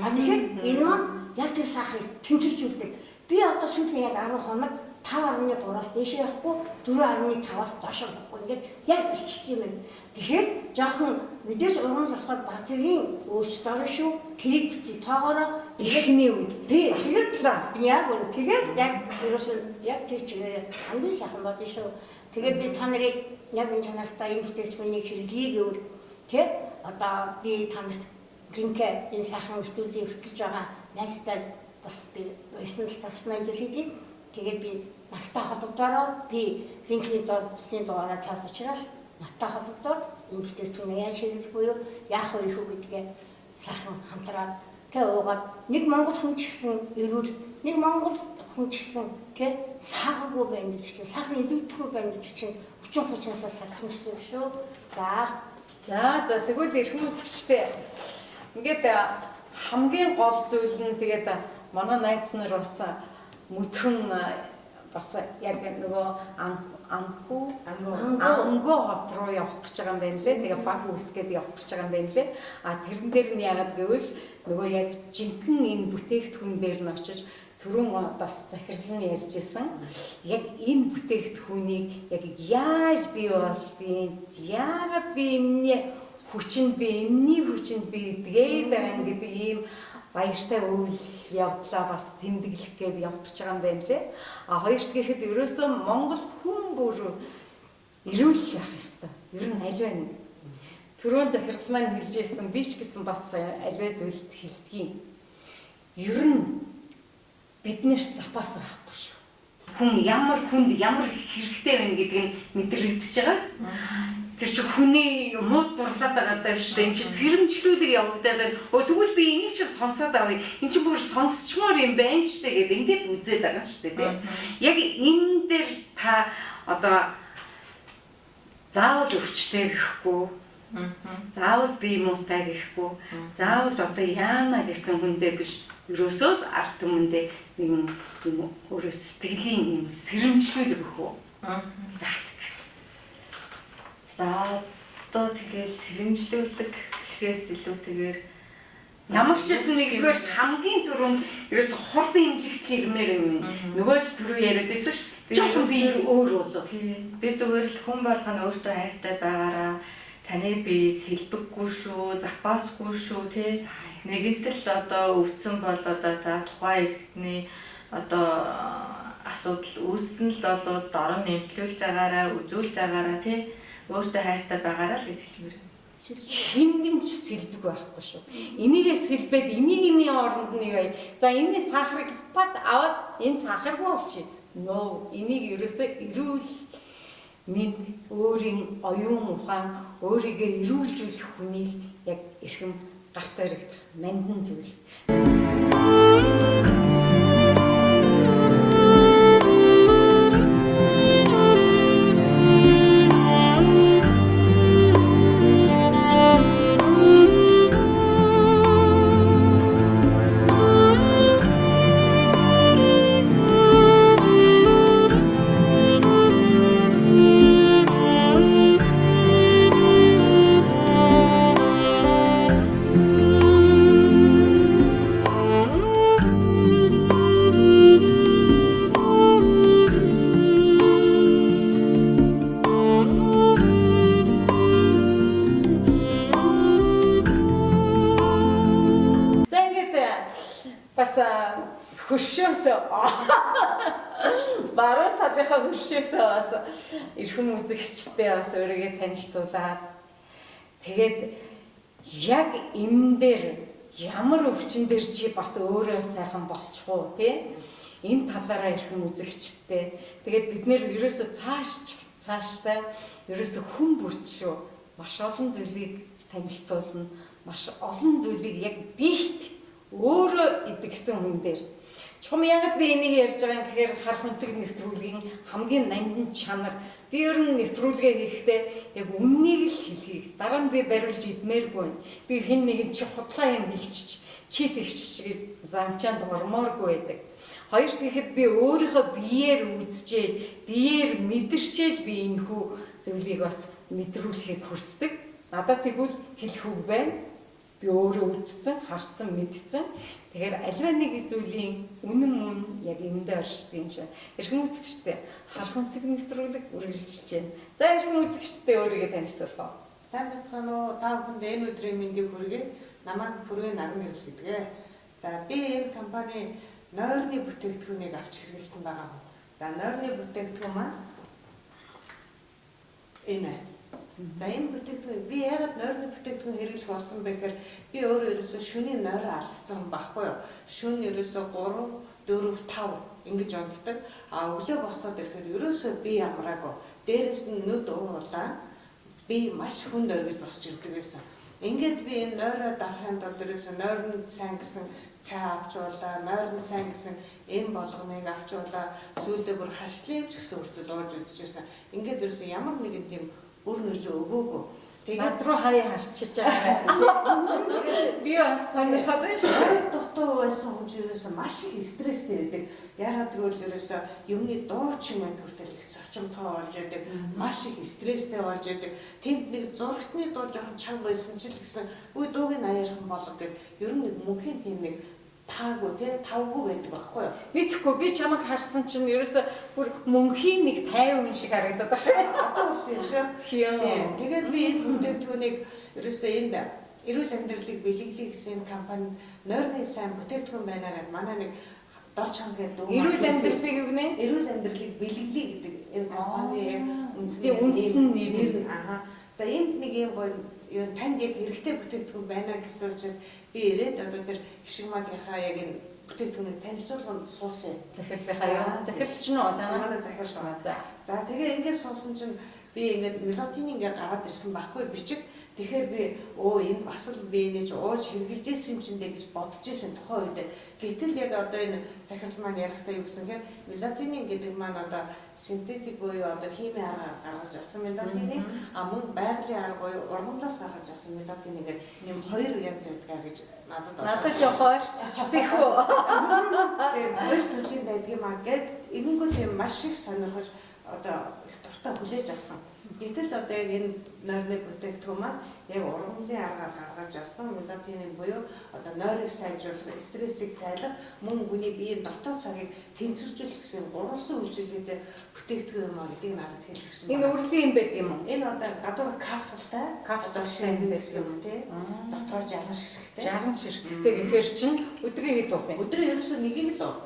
А тэгэхээр энэ маань яг тэр сахарыг тэнцвэржүүлдэг. Би одоо сүүлийн яг 10 хоног 5.3-аас дээш явахгүй 4.5-аас доош явахгүй ингээд яг бичдэг юм байна. Тэгэхээр жоохон мэдээж ургамал болохоор баг зэргийн өөрчлөлт орно шүү. Тэрийг бити тоогоороо эхний үед тий асуудлаа. Яг үн тэгээд яг ерөөсөн яг тэр чигээр хамгийн сайхан болно шүү. Тэгээд би та нарыг яг энэ чанартай энэ бүтээлчмэнийг хэрэглэе гэвэл тий одоо би та нарт гинкэ энэ сайхан ертөнцийг хөтлөж байгаа найзтай бас би уясан цагснаа илэрхийлье. Тэгээд би надтай холбогдороо би линкний доор усын дугаараа тавих учраас надтай холбогдоод энэ бүтээлчмэнийг яаж хэрэглэх буюу яах вэ их үү гэдгээ сайхан хамтраад Тэ уугаад нэг монгол хүн ч гэсэн эрүүл, нэг монгол хүн ч гэсэн тэ сахаргүй байна гэдэг чинь, сахар илүүдэхгүй байна гэдэг чинь хүчин хуучнаасаа салах гэсэн үг шүү. За. За за тэгвэл эрхэм үзэгчдээ ингээд хамгийн гол зүйл нь тэгээд манай найз нар бас мөтгөн бас яг нөгөө Ангуу хот руу явах гэж байгаа юм байна лээ. Тэгээ баг үүсгээд явах гэж байгаа юм байна лээ. А тэрэн дээр нь яагаад гэвэл нөгөө яг жинхэнэ энэ бүтээгдэхүүн дээр нь очиж түрүүн бас захирал нь ярьж исэн. Яг энэ бүтээгдэхүүнийг яг яаж бий болдгийг, яагаад би энэний хүчинд би энэний хүчинд би идгээд байгаа гэдэг ийм баяртай үйл явдлаа бас тэмдэглэх гээд явах гэж байгаа юм байна лээ. А хоёрт гэхэд ерөөсөө Монгол хүн бүр эрүүл байх ёстой. Ер нь аливаа нэг. Түрүүн захирал маань хэлж ирсэн биш гэсэн бас аливаа зүйлд хэлдгийг. Ер нь биднэрт запас байхгүй шүү. Хүн ямар хүнд ямар хэрэгтэй байна гэдг нь мэдрэгдэж байгаа. Тэр чинь хүний мууд дурлаад байгаа даа шүү дээ. Энд чинь сэрэмжлүүлэг явагдаад байна. Өө тэгвэл би энийг шиг сонсоод авъя. Энд чинь бүр сонсчмоор юм байна шүү дээ гэдэг ингээд үзээд байгаа шүү дээ, тийм. Яг энэ дээр та одоо заавал өвчтэй гэхгүй, заавал бие муутай гэхгүй, заавал одоо яана гэсэн хүндээ биш. Ерөөсөө л ард түмэндээ нэг юм өөрөө сэтгэлийн юм сэрэмжлүүлэг өгөх үү. За. За одоо тэгэл сэрэмжлүүлэг гэхээс илүүтэйгээр ямар ч байсан нэгдүгээр хамгийн түрүүнд ерөөс хурдан эмнэлэгдэл ирмээр юм. Нөгөө л түрүү яриад байсан шүү дээ. Жохон би өөр болов. Би зүгээр л хүн болгоно өөртөө хайртай байгаараа, таны бие сэлбэггүй шүү, запасгүй шүү тий. Нэгэнт л одоо өвдсөн бол одоо та тухайн эрхтний одоо асуудал үүссэн л болвол дорн нэмтлүүлж агаараа, үзүүлж агаараа тий. Өөртөө хайртай байгаараа л гэж хэлмээр. Хиндэн ч сэлбэг байхгүй шүү. Энийгээ сэлбээд энийг энэний оронд нэг ая. За энэний сахарыг пад аваад энэ сахаргүй болчих. Нөө энийг ерөөсөө эрүүл мэнд өөрийн оюун ухаан өөрийгөө эрүүлжүүлэх хүний л яг эрхэм гарт баригдах нандин зүйл. Хөршөөсөө баруун талынхаа хөршөөсөө бас эрхэм үзэгчтэй бас өөрийгөө танилцуулаад тэгээд яг энэ дээр ямар өвчин дээр чи бас өөрөө сайхан болчих уу тий? Энэ талаараа эрхэм үзэгчтэй. Тэгээд бид нэр ерөөсөө цааштай ерөөсөө хүн бүрч шүү. Маш олон зүйлийг танилцуулна. Маш олон зүйлийг яг бийт өөрөө идэгсэн хүн дээр. Чухам яагаад би энийг ярьж байгаа юм гэхээр харах өнцөг нэвтрүүлгийн хамгийн нандин чанар. Би ер нь нэвтрүүлгээ хийхдээ яг үннийг л хэлхийг дараа нь би бариулж идмээргүй байна. Би хэн нэгэн чи худлаа юм хэлчих, чи тэгчих гэж замчаанд ормооргүй байдаг. Хоёр гэхэд би өөрийнхөө биеэр үзчихээж, биеэр мэдэрчээж би энэхүү зүйлийг бас мэдрүүлэхийг хүсдэг. Надад тэгвэл хэлэх үг байна. Би өөрөө үзсэн, харсан, мэдсэн. Тэгэхээр аливаа нэг зүйлийн үнэн мөн яг эндээ оршдог юм шиг. Эрхэм үзэгчтэй харах өнцөг нэвтрүүлэг үргэлжилж байна. За эрхэм үзэгчтэй өөрийгөө танилцуулах уу? Сайн байцгаана уу? Та бүхэнд энэ өдрийн мэндийг хүргэе. Намайг Бүргийн Наран гэрэл гэдэг. За би энэ компани нойрны бүтээгдэхүүнийг авч хэрэглэсэн байгаа. За нойрны бүтээгдэхүүн маань энэ байна. За энэ бүтээгдэхүүн би яагаад нойрны бүтээгдэхүүн хэрэглэх болсон бэ гэхээр би өөрөө ерөөсөө шөнийн нойроо алдсан хүн байхгүй юу? Шөнө ерөөсөө 3, 4, 5 ингэж унтдаг. А өглөө босоод ирэхээр ерөөсөө би амраагүй. Дээрээс нь нүд уулаа би маш хүнд оргиж босч ирдэг байсан. Ингээд би энэ нойроо дарахын тулд ерөөсөө нойронд сайн гэсэн цай авч уулаа, нойронд сайн гэсэн эм болгоныг авч уулаа, сүүлдээ бүр харшлын ч гэсэн хүртэл ууж үзчихсэн. Ингээд ерөөсөө ямар нэгэн тийм үр нөлөө өгөөгүй. Тэгээд над руу харъя харчиж байгаа. Би бас сонирхоод байна шүү. Дутуу байсан хүн чинь ерөөсөө маш их стресстэй байдаг. Яагаад гэвэл ерөөсөө юмны дуу чимээ хүртэл их зочимтой болж байдаг. Маш их стресстэй болж байдаг. Тэнд нэг зурагтны дуу жоохон чанга байсан ч л гэсэн үгүй дууг нь аяархан болго гэх ер нь нэг мөнхийн тийм нэг таагүй тий тавгүй байдаг байхгүй юу? Мэдхгүй би чамайг харсан чинь ерөөсөө бүр мөнхийн нэг 50 хүн шиг харагдаад байна. Одоо бол тийм шүү. Тийм. Тэгээд би энэ бүтээгдэхүүнийг ерөөсөө энэ эрүүл амьдралыг бэлэглэе гэсэн компани нойрны сайн бүтээгдэхүүн байна гэдээ манай нэг Долж хан гэдэг дүү. Эрүүл амьдралыг юу гэнэ? Эрүүл амьдралыг бэлэглэе гэдэг энэ компани үндэсний үндсэн нэр нь аха. За энд нэг юм гоё юу танд яг хэрэгтэй бүтээгдэхүүн байна гэсэн учраас би ирээд одоо тэр хишиг магийнхаа яг энэ бүтээгдэхүүнийг танилцуулганд суусан. Захирлынхаа юу? Захирлч нь уу танаа? Манай захирал байгаа. За тэгээ ингээд суусан чинь би ингээд мелатонин ингээд гараад ирсэн байхгүй бичиг. Тэгэхээр би өө энэ бас л би энэ ч ууж хэрглэжсэн юм чинь дээ гэж бодож исэн тухайн үед. Гэтэл яг одоо энэ захирал маань ярихдаа юу гэсэн хэрэг мелатонин гэдэг маань одоо синтетик буюу одоо химийн аргаар гаргаж авсан мелатонин, а мөн байгалийн арга буюу ургамлаас гаргаж авсан мелатонин гэдэг юм хоёр янз байдаг гэж надад надад жоохон ойртчихдаг хөө. Тийм хоёр төрлийн байдаг юм а гэд энгүүл юм маш их сонирхож одоо их дуртай хүлээж авсан. Гэтэл одоо яг энэ нойрны бүтээгдэхүүн маань яг ургамлын аргаар гаргаж авсан мелатонин буюу одоо нойрыг сайжруулах, стрессийг тайлах, мөн хүний биеийн дотоод цагийг тэнцвэржүүлэх гэсэн гурвалсан үйлчилгээтэй бүтээгдэхүүн юм а гэдгийг надад хэлж өгсөн. Энэ үрлийн юм байдаг юм уу? Энэ одоо гадуур капсултай, капсултай гэсэн үг тий. Дотор 60 ширхэгтэй. 60 ширхэгтэй гэхээр чинь өдрийн хэд уух юм? Өдрийн ерөөсөө нэгийг л уу.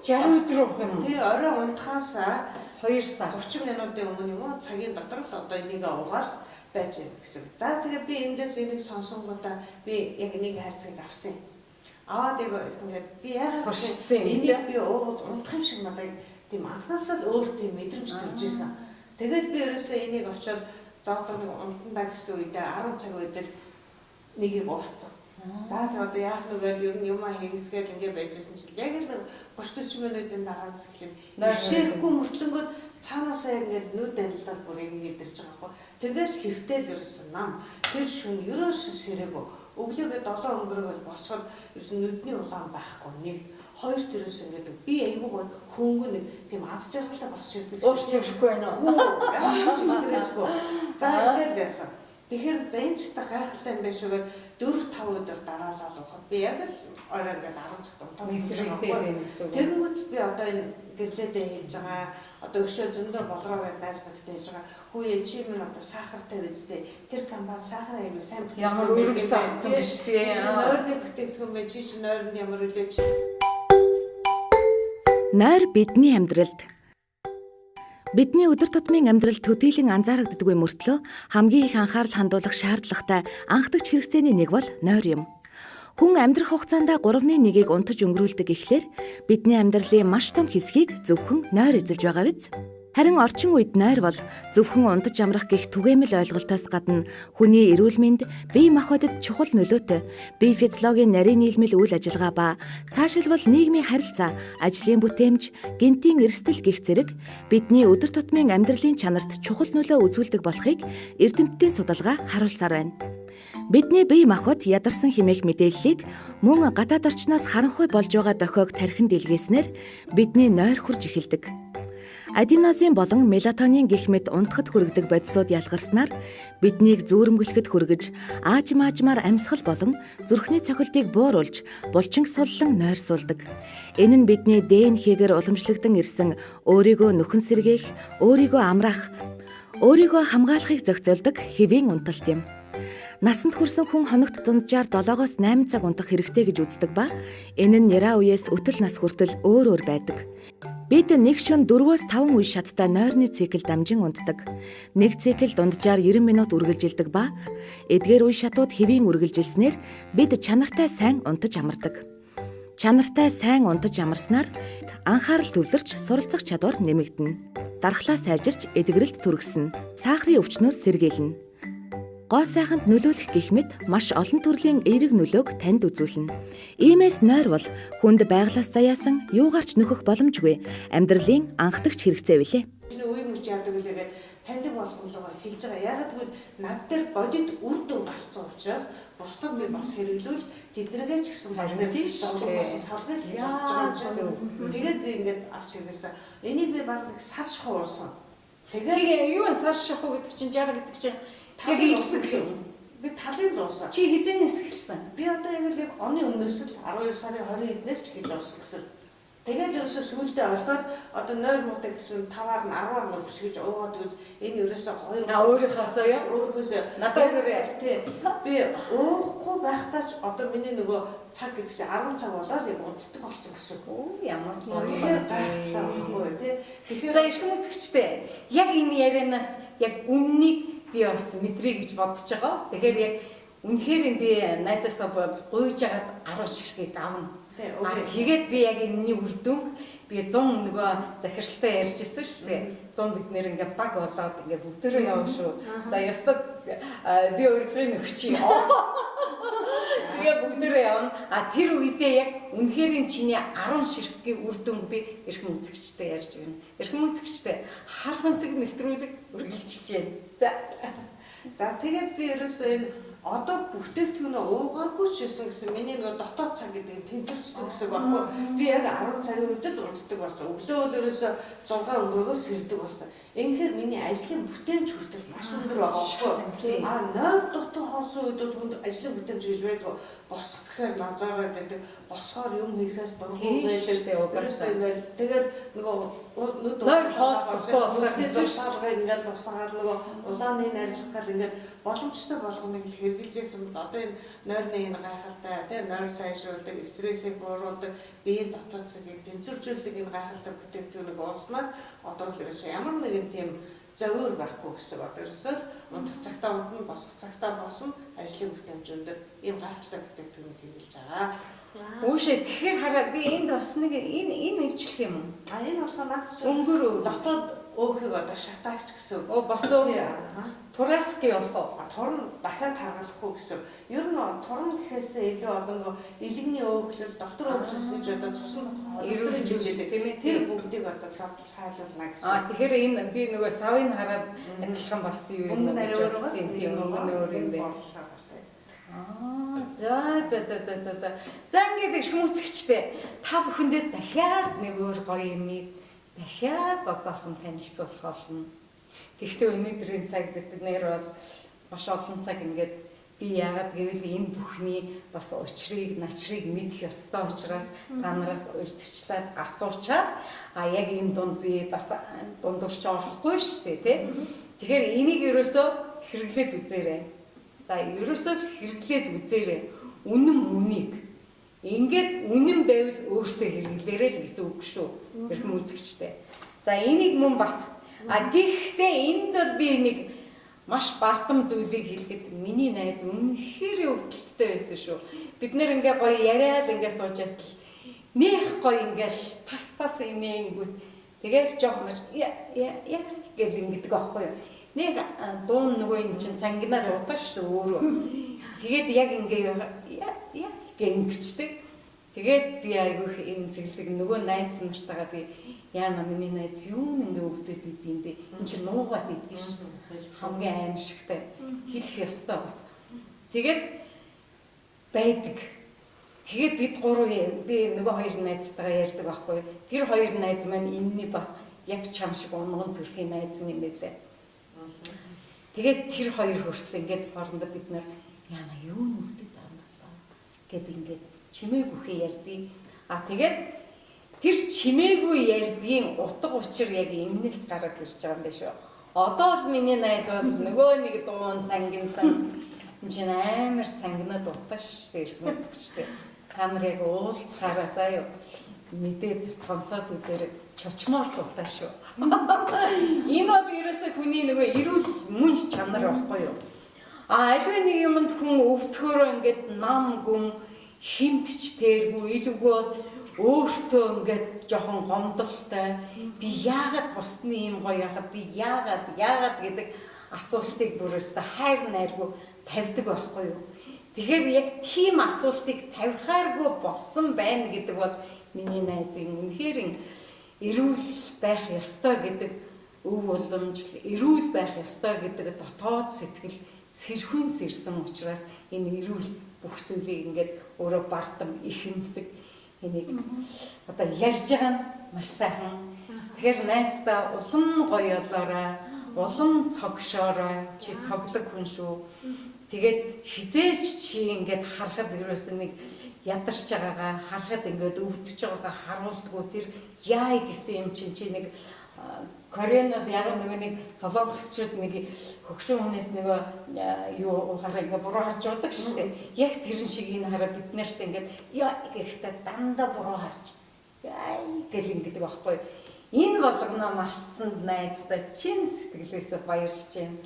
60 өдөр уух юм уу? Тий, орой унтахаас 2 сар 30 минутын өмнө юм уу цагийн дотор л одоо энийг угаал байж байна гэсэн. За тэгээ би эндээс энийг сонсонгуудаа би яг нэг хайрцгийг авсан юм. Аваад яг ингээд би яагаад туршсан юм энийг би уувал унтах юм шиг надад тийм анхнаасаа л өөр тийм мэдрэмж төрж исэн. Тэгэл би ерөөсөө энийг очиод зоодоо нэг унтандаа гэсэн үедээ 10 цаг үед л нэгийг ууцсан. За тэг одоо яах нү гээл ер нь юм хийсгээл ингээ байжсэн чинь яг л 30 40 минутын дараа эхлээд нэшээрэхгүй мөртлөнгөө цаанаасаа ингээд нүд анилдаад бүр ингээд ирж байгаа байхгүй. Тэгэл хэвтэл ерөөсөн нам тэр шүн ерөөсөө сэрээгүй. Өглөөгөө 7 өнгөрөөгөл босоход ерөөсөн нүдний улаан байхгүй. Нэг хоёр төрөөс ингээд би айгүй гой хөнгө нэг тийм аз жаргалтай босч ирдэг. Уурч ирэхгүй байна уу? Ямар ч стрессгүй. За ингээд байсан. Тэгэхээр за энэ ч гэсэн гайхалтай юм байна шүү гээд 4 5 өдөр дараалал уухад би яг л орой ингээд 10 цагт унтаад мэдрэгдээд байна гэсэн үг. Тэгэнгүүт би одоо энэ гэрлээдээ хийж байгаа одоо өшөө зөндөө болроо гэдээ найз нөхдөд хэлж байгаа. Хүүе чи минь одоо сахартай үстэй. Тэр компани сахар аягүй сайн бүтээгдэхүүн ямар өргөсөн авсан биш тий. Нойрны бүтээгдэхүүн байна. Чи чи нойронд ямар үлээ чи. Нойр бидний амьдралд Бидний өдөр тутмын амьдрал төдийлөн анзаарагддаггүй мөртлөө хамгийн их анхаарал хандуулах шаардлагатай анхдагч хэрэгцээний нэг бол нойр юм. Хүн амьдрах хугацаанд 3.1-ийг унтаж өнгөрүүлдэг ихлээр бидний амьдралын маш том хэсгийг зөвхөн нойр эзэлж байгаа биз? Харин орчин үед нойр бол зөвхөн унтаж амрах гэх түгээмэл ойлголтоос гадна хүний эрүүл мэнд, бие махбодод чухал нөлөөтэй, бие физиологийн нарийн нийлмэл үйл ажиллагаа ба цаашилбал нийгмийн харилцаа, ажлын бүтээмж, гентийн эрсдэл гэх зэрэг бидний өдөр тутмын амьдралын чанарт чухал нөлөө үзүүлдэг болохыг эрдэмтдийн судалгаа харуулсаар байна. Бидний бие махбод ядарсан хэмээх мэдээллийг мөн гадаад орчноос харанхуй болж байгаа дохиог тархинд илгээснээр бидний нойр хурж эхэлдэг. Аденозин болон мелатонин гэх мэт унтахад хүргэдэг бодисууд ялгарснаар биднийг зүүрмэглэхэд хүргэж, аажим аажмаар амьсгал болон зүрхний цохилтыг бууруулж, булчин суллан нойрсуулдаг. Энэ нь бидний ДНХ-гээр уламжлагдсан ирсэн өөрийгөө нөхөн сэргээх, өөрийгөө амраах, өөрийгөө хамгаалахыг зохицуулдаг хэвийн унталт юм. Насанд хүрсэн хүн хоногт дунджаар 7-оос 8 цаг унтах хэрэгтэй гэж үздэг ба энэ нь нэраа үеэс өтөл нас хүртэл өөр өөр байдаг. Бид нэг шөнө 4-5 үе шаттай нойрны цикл дамжин унтдаг. Нэг цикл дунджаар 90 минут үргэлжилдэг ба эдгээр үе шатууд хэвийн үргэлжилснээр бид чанартай сайн унтаж амардаг. Чанартай сайн унтаж амарснаар анхаарал төвлөрч суралцах чадвар нэмэгдэнэ. Дархлаа сайжирч эдгэрэлт түргэснэ. Сахарын өвчнөөс сэргийлнэ. гоо сайханд нөлөөлөх гэх мэт маш олон төрлийн эерэг нөлөөг танд үзүүлнэ. Иймээс нойр бол хүнд байгалиас заяасан юугаарч нөхөх боломжгүй амьдралын анхдагч хэрэгцээ билээ. Чиний үе мөч яадаг үлээгээд таньдаг болгонлогоо хэлж байгаа. Яагаад гэвэл над дээр бодит үр дүн гарсан учраас бусдад би бас хэрэглүүлж тэднэргээ ч гэсэн бас нэг салгаж хийж бодож байгаа юм чинь. Тэгээд би ингээд авч ирсэн. Энийг би баг нэг сар шахуу уусан. Тэгээд юу сар шахуу гэдэг чинь 60 гэдэг чинь яг илсэн гэсэн. Би талын дуусан. Чи хэзээнээс эхэлсэн? Би одоо яг оны өмнөөс л 12 сарын 20-нд л хийж уусан гэсэн. Тэгээд ерөөсөө сүүлдээ орхиод одоо нойр муутай гэсэн 5-аар нь 10-аар нь өгч гэж уугаад үз энэ ерөөсөө гоё. А өөрийнхөөсөө яа? Өөрийнхөөсөө надад өгөөрэй. Тий. Би уухгүй байхдаа ч одоо миний нөгөө цаг гэдэг чинь 10 цаг болоод яг унтдаг болсон гэсэн. Оо ямар гоё. Тэгэхээр гайхалтай байхгүй тий. Тэгэхээр за эрхэм үзэгчдээ яг энэ ярианаас яг үннийг би бас мэдрий гэж бодож байгаа. Тэгэхээр яг үнэхээр энэ би найзаасаа гуйж агаад 10 ширхгийг авна. А тэгээд би яг энэний үр дүнг би 100 нөгөө захиралтай ярьж ирсэн шүү дээ. 100 бид нэр ингээ баг болоод ингээ бүгдээрээ явна шүү. За ёстой би урилгыг өгчий. Тэгээ бүгдээрээ явна. А тэр үедээ яг үнэхээр энэ чиний 10 ширхгийн үр дүнг би эрхэм үзэгчтэй ярьж ирнэ. Эрхэм үзэгчтэй хар хонцог нэвтрүүлэг үргэлжилж байна. За. За тэгээд би ерөөсөө энэ одоо бүтээгдэхүүнээ уугаагүй ч байсан гэсэн миний нөгөө дотоод цаг гэдэг нь тэнцвэрсэн гэсэн байхгүй. Би яг 10 цагийн үед л унтдаг болсон. Өглөө ерөөсөө 6 өнгөрөөгөө сэрдэг болсон. Ингэхээр миний ажлын бүтээмж хүртэл маш өндөр байгаа байхгүй. А нойр дутуу хоосон үед хүнд ажлын бүтээмж гэж байдаг. Босох гэхээр нозоороод байдаг. Босохоор юм хийхээс дургүй байдаг. Ерөөсөө ингээл тэгээд нөгөө нүд нойр хоол дутуу болохоор тусалгаа ингээл тусгаад нөгөө улааны найрлах гал ингээд боломжтой болгоныг л хэрэгжилжсэн. Одоо энэ нойрны энэ гайхалтай тийм нойр сайжруулдаг, стрессийг бууруулдаг, биеийн дотоод цагийг тэнцвэржүүлдэг энэ гайхалтай бүтээгдэхүүнийг ууснаар одоо л ерөөсөө ямар нэгэн тийм зовиор байхгүй гэсэн. Одоо ерөөсөө л унтах цагтаа унтна, босох цагтаа босно, ажлын бүтээмж өндөр ийм гайхалтай бүтээгдэхүүнийг хэрэглэж байгаа. Үүшээ тэгэхээр хараа би энд бас нэг энэ ичлэх юм уу? А энэ болохоор наад чинь өнгөр дотоод өөхийг одоо шатаагч гэсэн. Оо бас уу Тураски болох уу? Турн дахиад таргалах уу гэсэн. Ер нь турн гэхээсээ илүү одоо нөгөө илэгний өөхлөл, дотор өөхлөл гэж одоо цусан эрүүл жижиг тийм ээ. Тэр бүгдийг одоо задлж хайлуулна гэсэн. А тэгэхээр энэ би нөгөө савыг хараад адилхан болсон юм гэж бодсон юм. Тийм өнгө өөр юм байна. Аа за за за за за за. За ингээд эрхэм үзэгчдээ та бүхэндээ дахиад нэг өөр гоё юмыг дахиад одоохон танилцуулах болно. Гэхдээ өнөөдрийн цаг бид нэр бол маш олон цаг ингээд би яагаад гэвэл энэ бүхний бас учрыг, начрыг мэдэх ёстой учраас та нараас урьдчилаад асуучаад а яг энэ дунд би бас дундурч орохгүй шүү дээ, тий. Тэгэхээр энийг ерөөсөө хэрэглээд үзээрэй. За ерөөсөө хэрэглээд үзээрэй. Үнэн үнийг. Ингээд үнэн байвал өөртөө хэрэглээрэй л гэсэн үг шүү. Эрхэм үзэгчтэй. За энийг мөн бас а гэхдээ энд бол би нэг маш бардам зүйлийг хэлэхэд миний найз үнэхээр өвдөлттэй байсан шүү. Бид нэр ингээ гоё яриад ингээ сууж атал нэх гоё ингээл тас тас инээнгүүт тэгэл жоох маш я я гэл ингэдэг аахгүй юу. Нэг дуун нөгөө юм чинь цангинаа дуудаа шүү өөрөө. Тэгээд яг ингээ я я гэмчдэг. Тэгээд би айгүйх юм зэглэг нөгөө найз нартайгаа би яана миний найз юу ингээ өвдөд идэв юм бэ? Энд чинь нуугаад идэх ш. Хамгийн аимшигтай. Хэлэх ёстой бас. Тэгээд байдаг. Тэгээд бид гурав би нөгөө хоёр найзтайгаа ярьдаг байхгүй. Тэр хоёр найз маань энэний бас яг чам шиг унган төрхийн найз юм байлээ. Тэгээд тэр хоёр хүртэл ингээд хоорондоо бид нар яана юу нүрдэг юм болоо гэд ингээд чимээгүйхээ ярьдгийг. А тэгээд тэр чимээгүй ярьдгийн утга учир яг энэс гараад ирж байгаа юм байна шүү. Одоо л миний найз бол нөгөө нэг дуун цангинсан. Энд чинь амар цангинаа дутаа шүү дээ эрхэм үзэгчтэй. Та нар яг уулзахаараа заа юу мэдээд сонсоод үзээрэй. Чочмоор дутаа шүү. Энэ бол ерөөсөө хүний нөгөө эрүүл мөн чанар байхгүй юу? А аливаа нэг юмд хүн өвдөхөөрөө ингээд нам гүн химтч тэргүй илүүгүй бол өөртөө ингээд жоохон гомдолтой би яагаад бусны юм гоё яхад би яагаад гэдэг асуултыг бүр өстө хайр найргүй тавьдаг байхгүй юу? Тэгэхээр яг тийм асуултыг тавихааргүй болсон байна гэдэг бол миний найзын үнэхээр эрүүл байх ёстой гэдэг өв уламжлал, эрүүл байх ёстой гэдэг дотоод сэтгэл сэрхүн сэрсэн учраас энэ эрүүл бүх зүйлийг ингээд өөрөө бардам ихэмсэг энийг одоо ярьж байгаа нь маш сайхан. Тэгэхээр найздаа улам гоё болоорой, улам цогшоорой. Чи цоглог хүн шүү. Тэгээд хизээч чи ингээд харахад ерөөсөө нэг ядарч байгаагаа харахад ингээд өвдөж байгаагаа харуулдаггүй тэр яа гэсэн юм чинь чи нэг Коренод яг нөгөө нэг солонгосчууд нэг хөгшин хүнээс нөгөө юу гараа ингээ буруу харж удаг шүү дээ. Яг тэрэн шиг энэ хараа бид нарт ингээд яа гэхдээ дандаа буруу харж яа гэл ингэдэг байхгүй. Энэ болгоно мартсанд найздаа чин сэтгэлээсээ баярлж байна.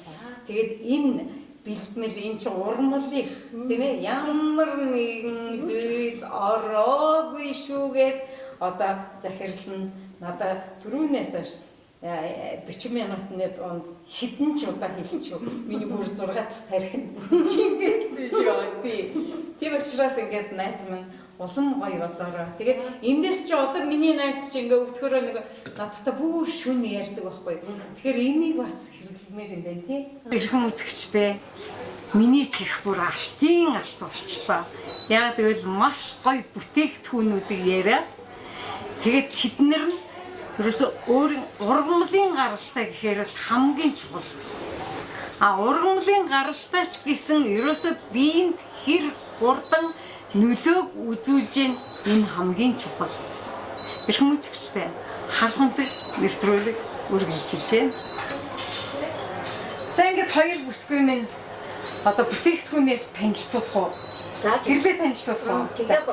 Тэгээд энэ бэлтгэл энэ чинь урмлах тийм ээ ямар нэгэн зүйл ороогүй шүүгээд одоо захирал нь надаа түрүүнээс хойш 40 минутны дунд хэдэн ч удаа хэлчихв. Миний бүр 6 дахь тархинд шингээсэн шүү. Тий. Тийм учраас ингээд найз минь улам гоё болоорой. Тэгээд эндээс чи одоо миний найз чи ингээ өвдөхөрөө нэг надтай бүр шүн ярьдаг байхгүй. Тэгэхээр энийг бас хэрэглэмээр юм байна тий. Эрхэм үзэгчдээ миний ч их бүр алтын алт болчлоо. Яг тэгвэл маш гоё бүтээгдэхүүнүүдийг яриа. Тэгээд тэднэр нь ерөөсө өөрийн ургамлын гаралтай гэхээр л хамгийн чухал. А ургамлын гаралтай ч гэсэн ерөөсө биеинд хэр хурдан нөлөөг үзүүлж гин энэ хамгийн чухал. Эрхэм үзэгчдээ харахунцэг нэвтрүүлэг үргэлжилж байна. За ингээд хоёр бүсгүй минь одоо бүтээгдэхүүнээ танилцуулах уу? За Гэрлээ танилцуулах уу? Тэгээд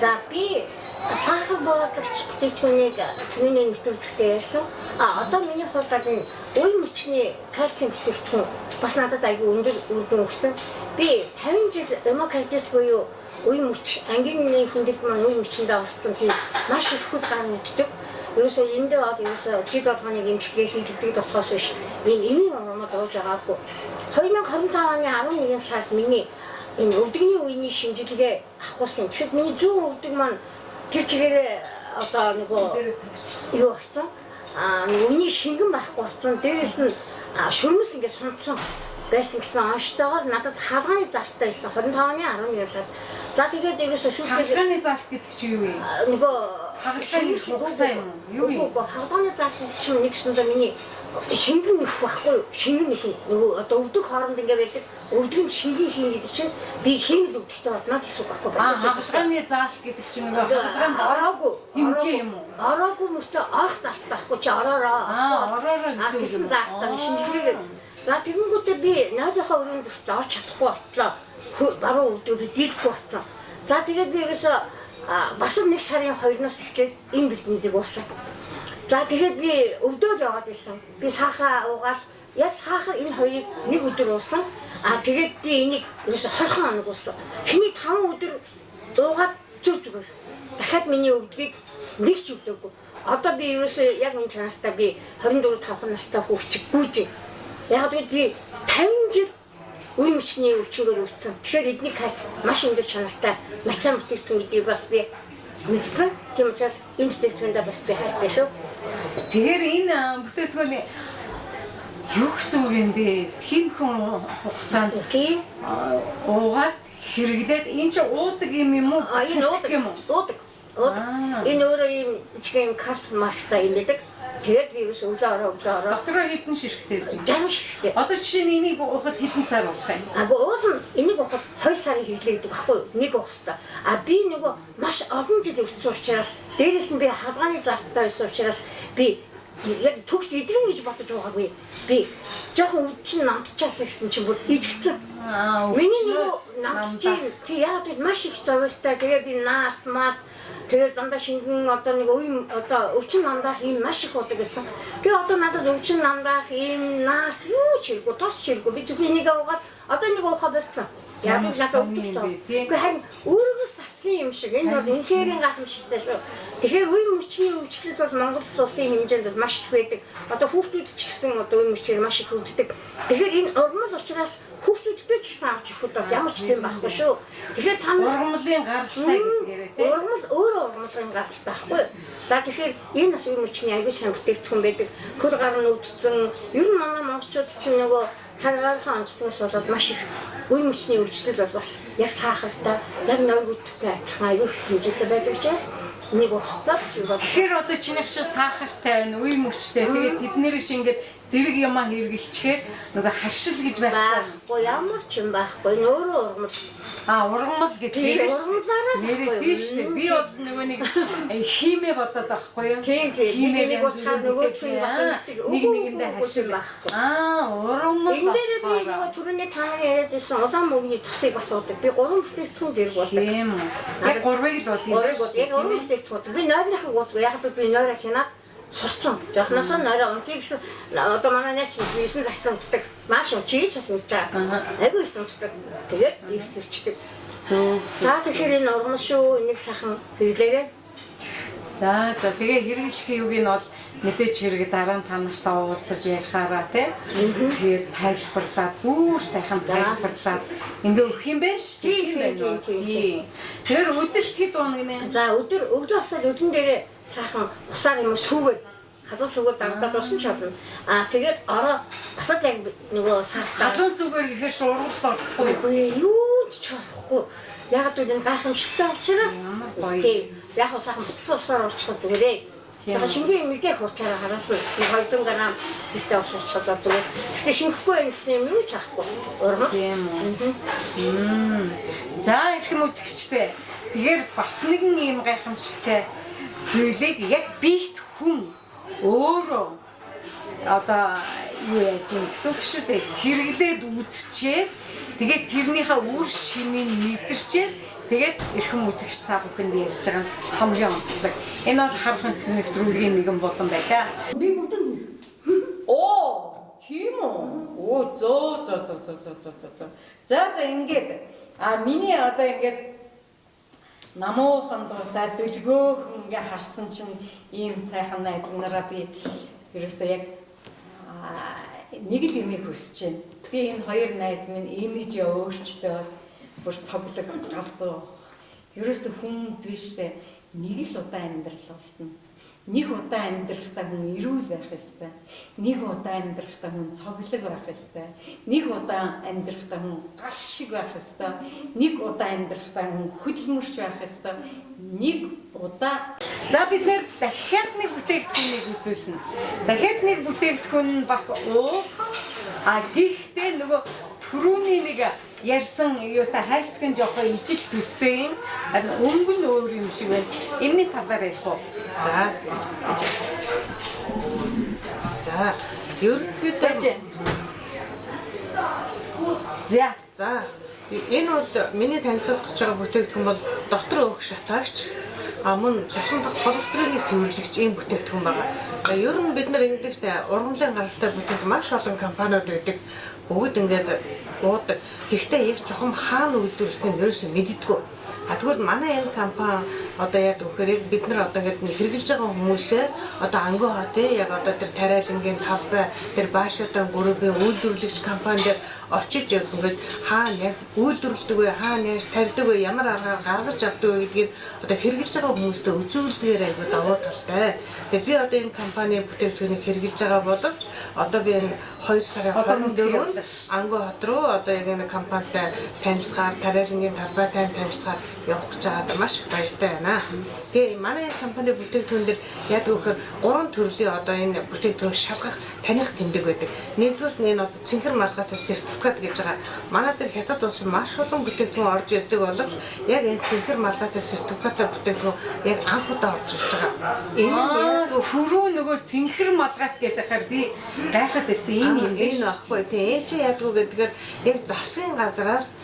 за би сахар буулагч бүтээгдэхүүнийг түүний нэвтрүүлэгтээ ярьсан. А одоо миний хувьд бол энэ үе мөчний кальцийн бүтээгдэхүүн бас надад айгүй өндөр үр дүн өгсөн. Би 50 жил ревмокардит буюу үе мөч ангины хүндрэлт маань үе мөчөндөө орсон тийм маш их хөл гар мэддэг. Ерөөсөө эндээ бод ерөөсөө жил болгоныг эмчилгээ хийлгэдэг болохоос биш энэ эмийн урмад ууж байгаагүй. 2025 оны 11 сард миний энэ өвдөгний үений шинжилгээ авахгүйсэн. Тэгэхэд миний зүүн өвдөг маань тэр чигээрээ одоо нөгөө юу болсон? Аа үений шингэн байхгүй болсон. Дээрээс нь шөрмөс ингээд сунцсан байсан гэсэн онцтойгоор надад хаалганы залттай байсан 25 оны 11 сард. За тэгээд ерөөсөө шүүхтээс Хагалгааны заалт гэдэг чинь юу юм? нөгөө Хагалгааны хугацаа юм уу? Юу юм? Үгүй хагалгааны заалт гэсэн чинь нэг сундаа миний шингэн нөх байхгүй юу? Шингэн нөх нөгөө одоо өвдөг хооронд ингээ байдаг. Өвдөг нь шингэн хийн гэдэг чинь би хиймэл өвдөгтэй орно гэсэн үг байхгүй Аа хагалгааны заалт гэдэг чинь нөгөө хагалгаанд ороогүй хэмжээ юм уу? Ороогүй мөртөө орох заалт байхгүй чи ороороо. Аа ороороо гэсэн үг гэсэн заалтаа шинжилгээгээр. За тэгэнгүүтээ би найзынхаа өрөөнд хүртэл орч чадахгүй болтлоо. Баруун өвдөө би дийлэхгүй болсон. За тэгээд би ерөөсөө бас нэг сарын 2-наас эхлээд энэ биднийг уусан. За тэгээд би өвдөөл яваад исэн. Би сахараа уугаад яг сахар энэ хоёрыг нэг өдөр уусан. А тэгээд би энийг ерөөсө 20 хоног уусан. Эхний 5 өдөр уугаад зүг зүгээр. Дахиад миний өвдгийг нэг ч өвдөөгүй. Одоо би ерөөсө яг энэ чанартай би 24 5 настай хүүхчиг гүйж. Яг гэвэл би 50 жил үе мөчний өвчнөөр өвдсөн. Тэгэхээр эдний кальц маш өндөр чанартай, маш сайн бүтээгдэхүүн гэдгийг бас би мэдсэн. Тийм учраас энэ бүтээгдэхүүндээ бас би хайртай шүү. Тэгэхээр энэ бүтээгдэхүүн юу гэсэн үг юм бэ? Тиймхэн хугацаанд тийм уугаад хэрэглээд энэ чинь уудаг юм юм уу? А энэ уудаг юм уу? Уудаг. Уудаг. Энэ өөрөө ийм жижиг юм капсул марктай юм байдаг. Тэгээд би ерөөс өглөө ороо өглөө ороо. Дотороо хэдэн ширхтээ? 60 ширхтээ. Одоо жишээ нь энийг уухад хэдэн сар болох юм? Агүй уул нь энийг уухад 2 сарын хэрэглээ гэдэг багхгүй юу? Нэг уух хэвээр. А би нөгөө маш олон жил өвдсөн учраас дээрээс нь би хаалганы залттай байсан учраас би яг төгс идрэн гэж бодож байгаагүй. Би жоохон өвчин намтчаасаа гэсэн чинь бүр идэгцэн. Миний нөгөө намтчин тий яг гэвэл маш их зовлттой. Тэгээ би наат маат тэгээд дандаа шингэн одоо нэг үе одоо өвчин намдаах юм маш их удаг гэсэн. Тэгээ одоо надад өвчин намдаах юм наат юу ч хэрэггүй, тос ч хэрэггүй. Би зөвхөн энийг уугаад одоо энийг уухаа болцсон. Яг надад өгдөг шүү. Үгүй харин өөрөөс авсан юм шиг. Энэ бол үнэхээр гайхамшигтай шүү. Тэгэхээр үе мөчний өвчлөл бол Монгол улсын хэмжээнд бол маш их байдаг. Одоо хүүхдүүд ч гэсэн одоо үе мөчээр маш их өвддөг. Тэгэхээр энэ урмал учраас хүүхдүүдтэй ч гэсэн авч өгөхөд бол ямар ч тийм байхгүй шүү. Тэгэхээр та нар ургамлын гаралтай гэдгээрээ тийм. Ургамал өөрөө ургамлын гаралтай байхгүй. За тэгэхээр энэ бас үе мөчний аягүй сайн бүтээгдэхүүн байдаг. Хөл гар нь өвдсөн. Ер нь манай монголчууд чинь нөгөө цаг агаарын онцлогоос болоод маш их үе мөчний өвчлөл бол бас яг сахартай, яг нойргүйтэй адилхан аягүй их хэмжээтэй байдаг учраас нэг устдаа ч бол. Тэгэхээр одоо чинийх шиг сахартай байна, үе мөчтэй. Тэгээд тэднэрийг чи ингээд зэрэг юмаа хэрэгэлчихээр нөгөө харшил гэж байхгүй. Ямар ч юм байхгүй. Өөрөө ургамал. А ургамал гэдэг ургамлаараа нэрээ тийш. Би бол нөгөө нэг химээ бодоод байхгүй юу? Тийм тийм. Нэг нэг уучаар нөгөөх нь бас нэг нэгэндээ харшил байхгүй. Аа ургамал. Энэ дээр би нөгөө түрүүний та нарын яриад байсан улаан мөнгөний тусыг бас уудаг. Би 3 бүтээгдэхүүн зэрэг уудаг. Тийм үү. Яг 3-ыг л уудаг. Яг 3 бүтээгдэхүүн уудаг. Би нойрныхыг уудаг. Яг л би нойроо хянаад сурцсан. Жохноосоо нойроо унтъя гэсэн одоо манай найз чинь 9 цагт унтдаг. Маш чийж бас унтж байгаа. Айгүй их унтдаг. Тэгээд ирс ирчдэг. Зөв. За тэгэхээр энэ ургамал шүү. Энийг сайхан хэрэглээрэй. За за тэгээ хэрэглэх юуг нь бол мэдээч хэрэг дараа нь та нартай уулзаж ярихаараа тий. Тэгээд тайлбарлаад бүр сайхан тайлбарлаад ингээ өгөх юм байна шүү. Тийм байна. Тийм. Тэр өдөрт хэд уuna гинэ? За өдөр өглөө босоод өдөн дээрээ сайхан усаар юм сүүгээд халуун сүүгээр дагдаад усан ч болно. Аа тэгээд ороо бас л яг нөгөө сахартай халуун сүүгээр гэхээр шуургалт орохгүй. Үгүй юу ч орохгүй. Яг л энэ гайхамшигтай учраас тий. Яг уу сайхан буцсан усаар уурчихад зүгээрээ. Тэгээд шингэн мэдээ хуучаараа хараасан. 200 г битээ ус уурчихад бол зүгээр. Гэтэ шингэхгүй байх гэсэн юм юу ч авахгүй. Ургамал. Тийм үү. За эрхэм үзэгчдээ. Тэгэхээр бас нэгэн ийм гайхамшигтай зүйлийг яг биет хүн өөрөө одоо юу яаж юм гэсэн үг шүү дээ. Хэрэглээд үзчихээд тэгээд тэрнийхээ үр шимийг мэдэрчээд тэгээд эрхэм үзэгч та бүхэнд ярьж байгаа нь хамгийн онцлог. Энэ бол харах өнцгний нэвтрүүлгийн нэгэн болон байлаа. Би бүгд нь. Оо, тийм үү? Оо, зөө зөө зөө зөө зөө зөө зөө. За за ингээд а миний одоо ингээд намуухан дуртай дөлгөөхөн ингээ харсан чинь ийм сайхан найз нараа би ерөөсөө яг нэг л юмыг хүсэж байна. Би энэ хоёр найз минь имижээ өөрчлөөд бүр цоглог галзуу. Ерөөсөө хүн бишээ нэг л удаа амьдрал болтно. Нэг удаа амьдрахдаа хүн эрүүл байх ёстой. Нэг удаа амьдрахдаа хүн цоглог байх ёстой. Нэг удаа амьдрахдаа хүн гал шиг байх ёстой. Нэг удаа амьдрахдаа хүн хөдөлмөрч байх ёстой. Нэг удаа. За бид нэр дахиад нэг бүтээгдэхүүнийг үзүүлнэ. Дахиад нэг бүтээгдэхүүн нь бас уухан. А гэхдээ нөгөө түрүүний нэг ярьсан юутай хайрцаг нь жоохон ижил төстэй юм. Харин өнгө нь өөр юм шиг байна. Энэний талаар ярих уу? За. За, ерөнхийдөө За. За, энэ бол миний танилцуулах гэж байгаа бүтээгдэхүүн бол дотор өөх шатаагч, а мөн цусан дах холестеролыг цэвэрлэгч ийм бүтээгдэхүүн байгаа. Ер нь бид нар ингэдэг шээ, ургамлын гаралтай бүтээгдэхүүн маш олон компаниуд байдаг. Бүгд ингээд уудаг. Гэхдээ яг чухам хаана үйлдвэрлэснийг ерөөсөө мэддэггүй. А тэгвэл манай энэ компани одоо яг үхээр бид нар одоо ингээд хэрэгжилж байгаа хүмүүсээ одоо Ангуу хотын яг одоо тэр тариалангийн талбай тэр Баашуудан группийн үйлдвэрлэгч компани дээр очиж яг ингээд хаана яг үйлдвэрлэдэг вэ, хаана яаж тарьдаг вэ, ямар аргаар гаргаж авдаг вэ гэдгийг одоо хэрэгжилж байгаа хүмүүстээ үзүүлдгээр айгуу давуу талтай. Тэгээ би одоо энэ компани бүтээгдэхүүнийг хэрэгжилж байгаа боловч одоо би энэ 2 сарын 24-нд Ангуу хот руу одоо яг энэ компанитай танилцахаар, тариалангийн талбайтай танилцахаар явах гэж байгаад маш их баяртай байна. Тэгээ манай энэ компани бүтээгдэхүүн дээр яг гэхээр 3 төрлийн одоо энэ бүтээгдэхүүн шалгах, таних тэмдэг байдаг. Нэгдүгээр нь энэ одоо цэнхэр малгайтай сертификат гэж байгаа. Манай дээр хятад улсын маш олон бүтээгдэхүүн орж ирдэг боловч яг энэ цэнхэр малгайтай сертификаттай бүтээгдэхүүн яг анх удаа орж ирж байгаа. Энэ нь яг түрүү нөгөө цэнхэр малгайт гэдэг хаар би гайхаад байсан. Энэ юм биш энэ баггүй. Тийм энэ чи яадгүй гэдгээр яг засгийн газраас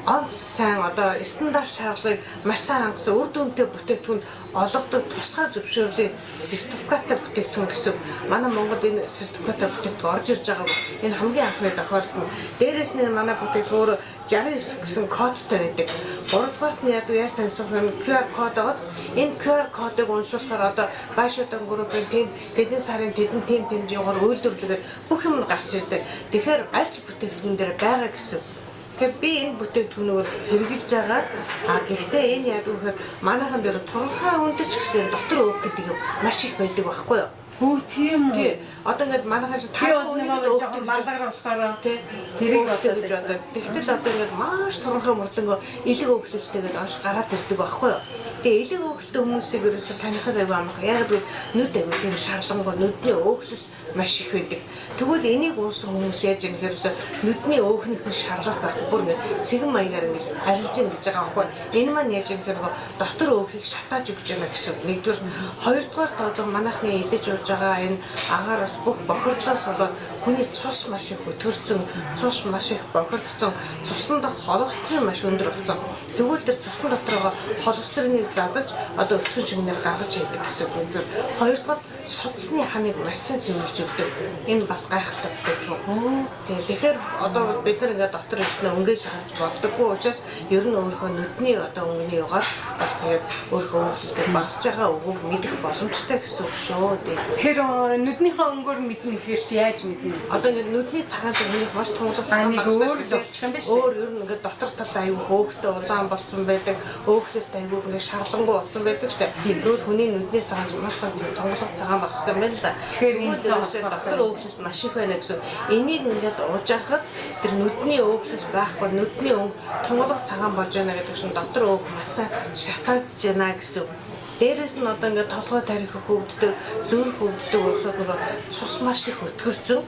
он сайн одоо стандарт шаардлагыг маш сайн хангасан үр дүнтэй бүтээгдэхүүн олгодог тусгай зөвшөөрлийн сертификаттай бүтээгдэхүүн гэсэн. Манай Монголд энэ сертификаттай бүтээгдэхүүн орж ирж байгаагүй. Энэ хамгийн анхны тохиолдол нь. Дээрээс нь манай бүтээгдэхүүн өөрөө 69 гэсэн кодтой байдаг. Гуравдугаарт нь яадаг яаж танилцуулах юм QR кодоос энэ QR кодыг уншуулахаар одоо Байшуудан группийн тэнд тэдэн сарын тэдэн тэм тэмжээгээр үйлдвэрлэгээд бүх юм гарч ирдэг. Тэгэхээр аль ч бүтээгдэхүүн дээр байгаа гэсэн. Тэгэхээр би энэ бүтээгдэхүүнийг хэрэглэж байгаа. А гэхдээ энэ яадаг вэхээр манайхан дээр туранхай өндөрч гэсэн дотор өг гэдэг юм маш их байдаг байхгүй юу? Хөө тийм үү. Тий. Одоо ингээд манайхан чинь Би бол нэг жоохон балгаар болохоор тий тэрийг бодож гэж бодоод. Тэгтэл одоо ингээд маш туранхай мөрдөнгөө элэг өвлөлттэйгээд онш гараад ирдэг байхгүй юу? Тэгээ элэг өвлөлттэй хүмүүсийг ерөөсө танихад аягүй амархан. Яг гэвэл нүд аягүй тийм шарлангуй нүдний өвлөл маш их байдаг. Тэгвэл энийг уусан хүмүүс яаж юм гэхээр нүдний өөхнийх нь шарлал байхгүй бүр ингээд цэгэн маягаар ингэж арилж ийн гэж байгаа байхгүй. Энэ маань яаж юм гэхээр нөгөө дотор өөхийг шатааж өгч байна гэсэн үг. Нэгдүгээр, хоёрдугаар одоо манайхны идэж ууж байгаа энэ агаар бас бүх бохирдлоос болоод хүний цус маш их өтөрцөн, цус маш их бохирдсон, цусан дах холестерин маш өндөр болсон. Тэгвэл тэр цусны дотор байгаа холестеринийг задаж одоо өтгөн шигнээр гаргаж хийдэг гэсэн үг. Нэгдүгээр, хоёрдугаар судасны хамыг маш сайн цэвэрлж өгдөг. Энэ бас гайхалтай бүтээгдэхүүн. Тэгэхээр одоо бид нар ингээд дотор ирснэ өнгөө шахаж болдоггүй учраас ер нь өөрийнхөө нүдний одоо өнгөний югаар бас ингээд өөрийнхөө өнгөлтөд багасж байгаа үгүйг мэдэх боломжтой гэсэн үг шүү. Тэгэхээр нүднийхээ өнгөөр мэднэ гэхээр чи яаж мэднэ гэсэн? Одоо ингээд нүдний цагаан өмнөх маш тунгалаг цагаан нэг өөр л болчих юм байна шүү. Өөр ер нь ингээд дотор талд аюу хөөхтэй улаан болсон байдаг, өөхлөлт аюу ингээд шарлангуй болсон байдаг шүү дээ. Тэгвэл хүний нүдний цагаан маш тунгалаг цагаан байх хэрэгтэй байна л да. Тэгэхээр энэ ерөөсөө дотор өөхлөлт маш их байна гэсэн. Энийг ингээд ууж байхад тэр нүдний өөхлөл байхгүй, нүдний өнгө тунгалаг цагаан болж байна гэдэг чинь дотор өөх маш шатаагдж байна гэсэн. Дээрээс нь одоо ингээд толгой тарих хөвддөг, зүрх хөвддөг улсууд нөгөө цус маш их өтгөрцөн.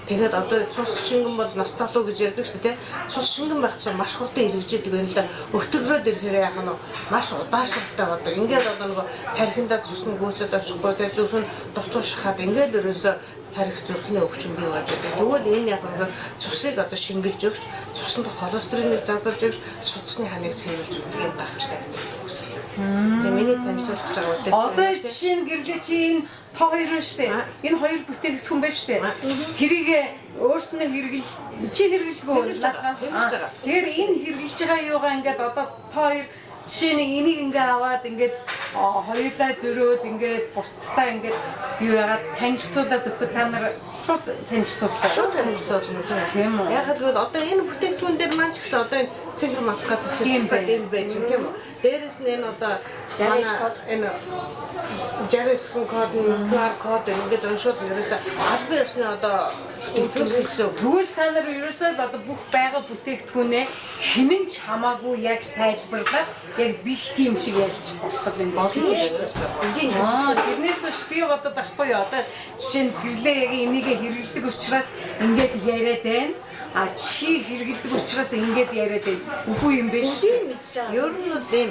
Тэгээд одоо цус шингэн бол нас залуу гэж ярьдаг шүү дээ. Цус шингэн байх чинь маш хурдан эргэждэг юм л да. Өтгөрөөд ирэхээр яах нь маш удаашралтай болдог. Ингээд одоо нөгөө тархиндаа цус нь гүйцэд очихгүй те зүрх нь дутуу шахаад ингээд ерөөсөө тарих зүрхний өвчин бий болж байдаг. Тэгвэл энэ яг нөгөө цусыг одоо шингэлж өгч, цуснд холестериныг задалж өгч, судасны ханыг сэрүүлж өгдөг юм гайхалтай гэсэн. Тэгээ миний танилцуулах гэж байгаа үтэй. Одоо жишээ нь гэрлээ чи энэ тоо хоёр нь шүү дээ. Энэ хоёр бүтээгдэхүүн байна шүү дээ. Тэрийг өөрснөө хэрэгэл чи хэрэглэдэггүй Хэрэглэж байгаа. Тэгэхээр энэ хэрэглэж байгаа юугаа ингээд одоо тоо хоёр жишээ нь энийг ингээ аваад ингээд хоёулаа зөрөөд ингээд бусдтай ингээд юу яагаад танилцуулаад өгөхөд та нар шууд танилцуулах. Шууд танилцуулна. Тийм үү? Яг л одоо энэ бүтээгдэхүүн дээр маань ч гэсэн одоо энэ цэвэр малгай Тийм сертификат юм байж тийм үү? Дээрээс нь энэ одоо манай энэ 69 код нь QR код ингээд уншуул ерөөсөө албан ёсны одоо бүтээгдэхүүн гэсэн. Тэгвэл та нар ерөөсөө л одоо бүх байгаа бүтээгдэхүүнээ хинэн ч хамаагүй яг тайлбарлаад яг бих тийм шиг ярьж болох юм байна шүү дээ. Тэрнээс биш би бодод ахгүй юу? Одоо жишээ нь гэрлээ яг энийг хэрэглэдэг учраас ингээд яриад байна. А чи хэрэглэдэг учраас ингээд яриад байна. Үгүй юм биш. Ер нь бол ийм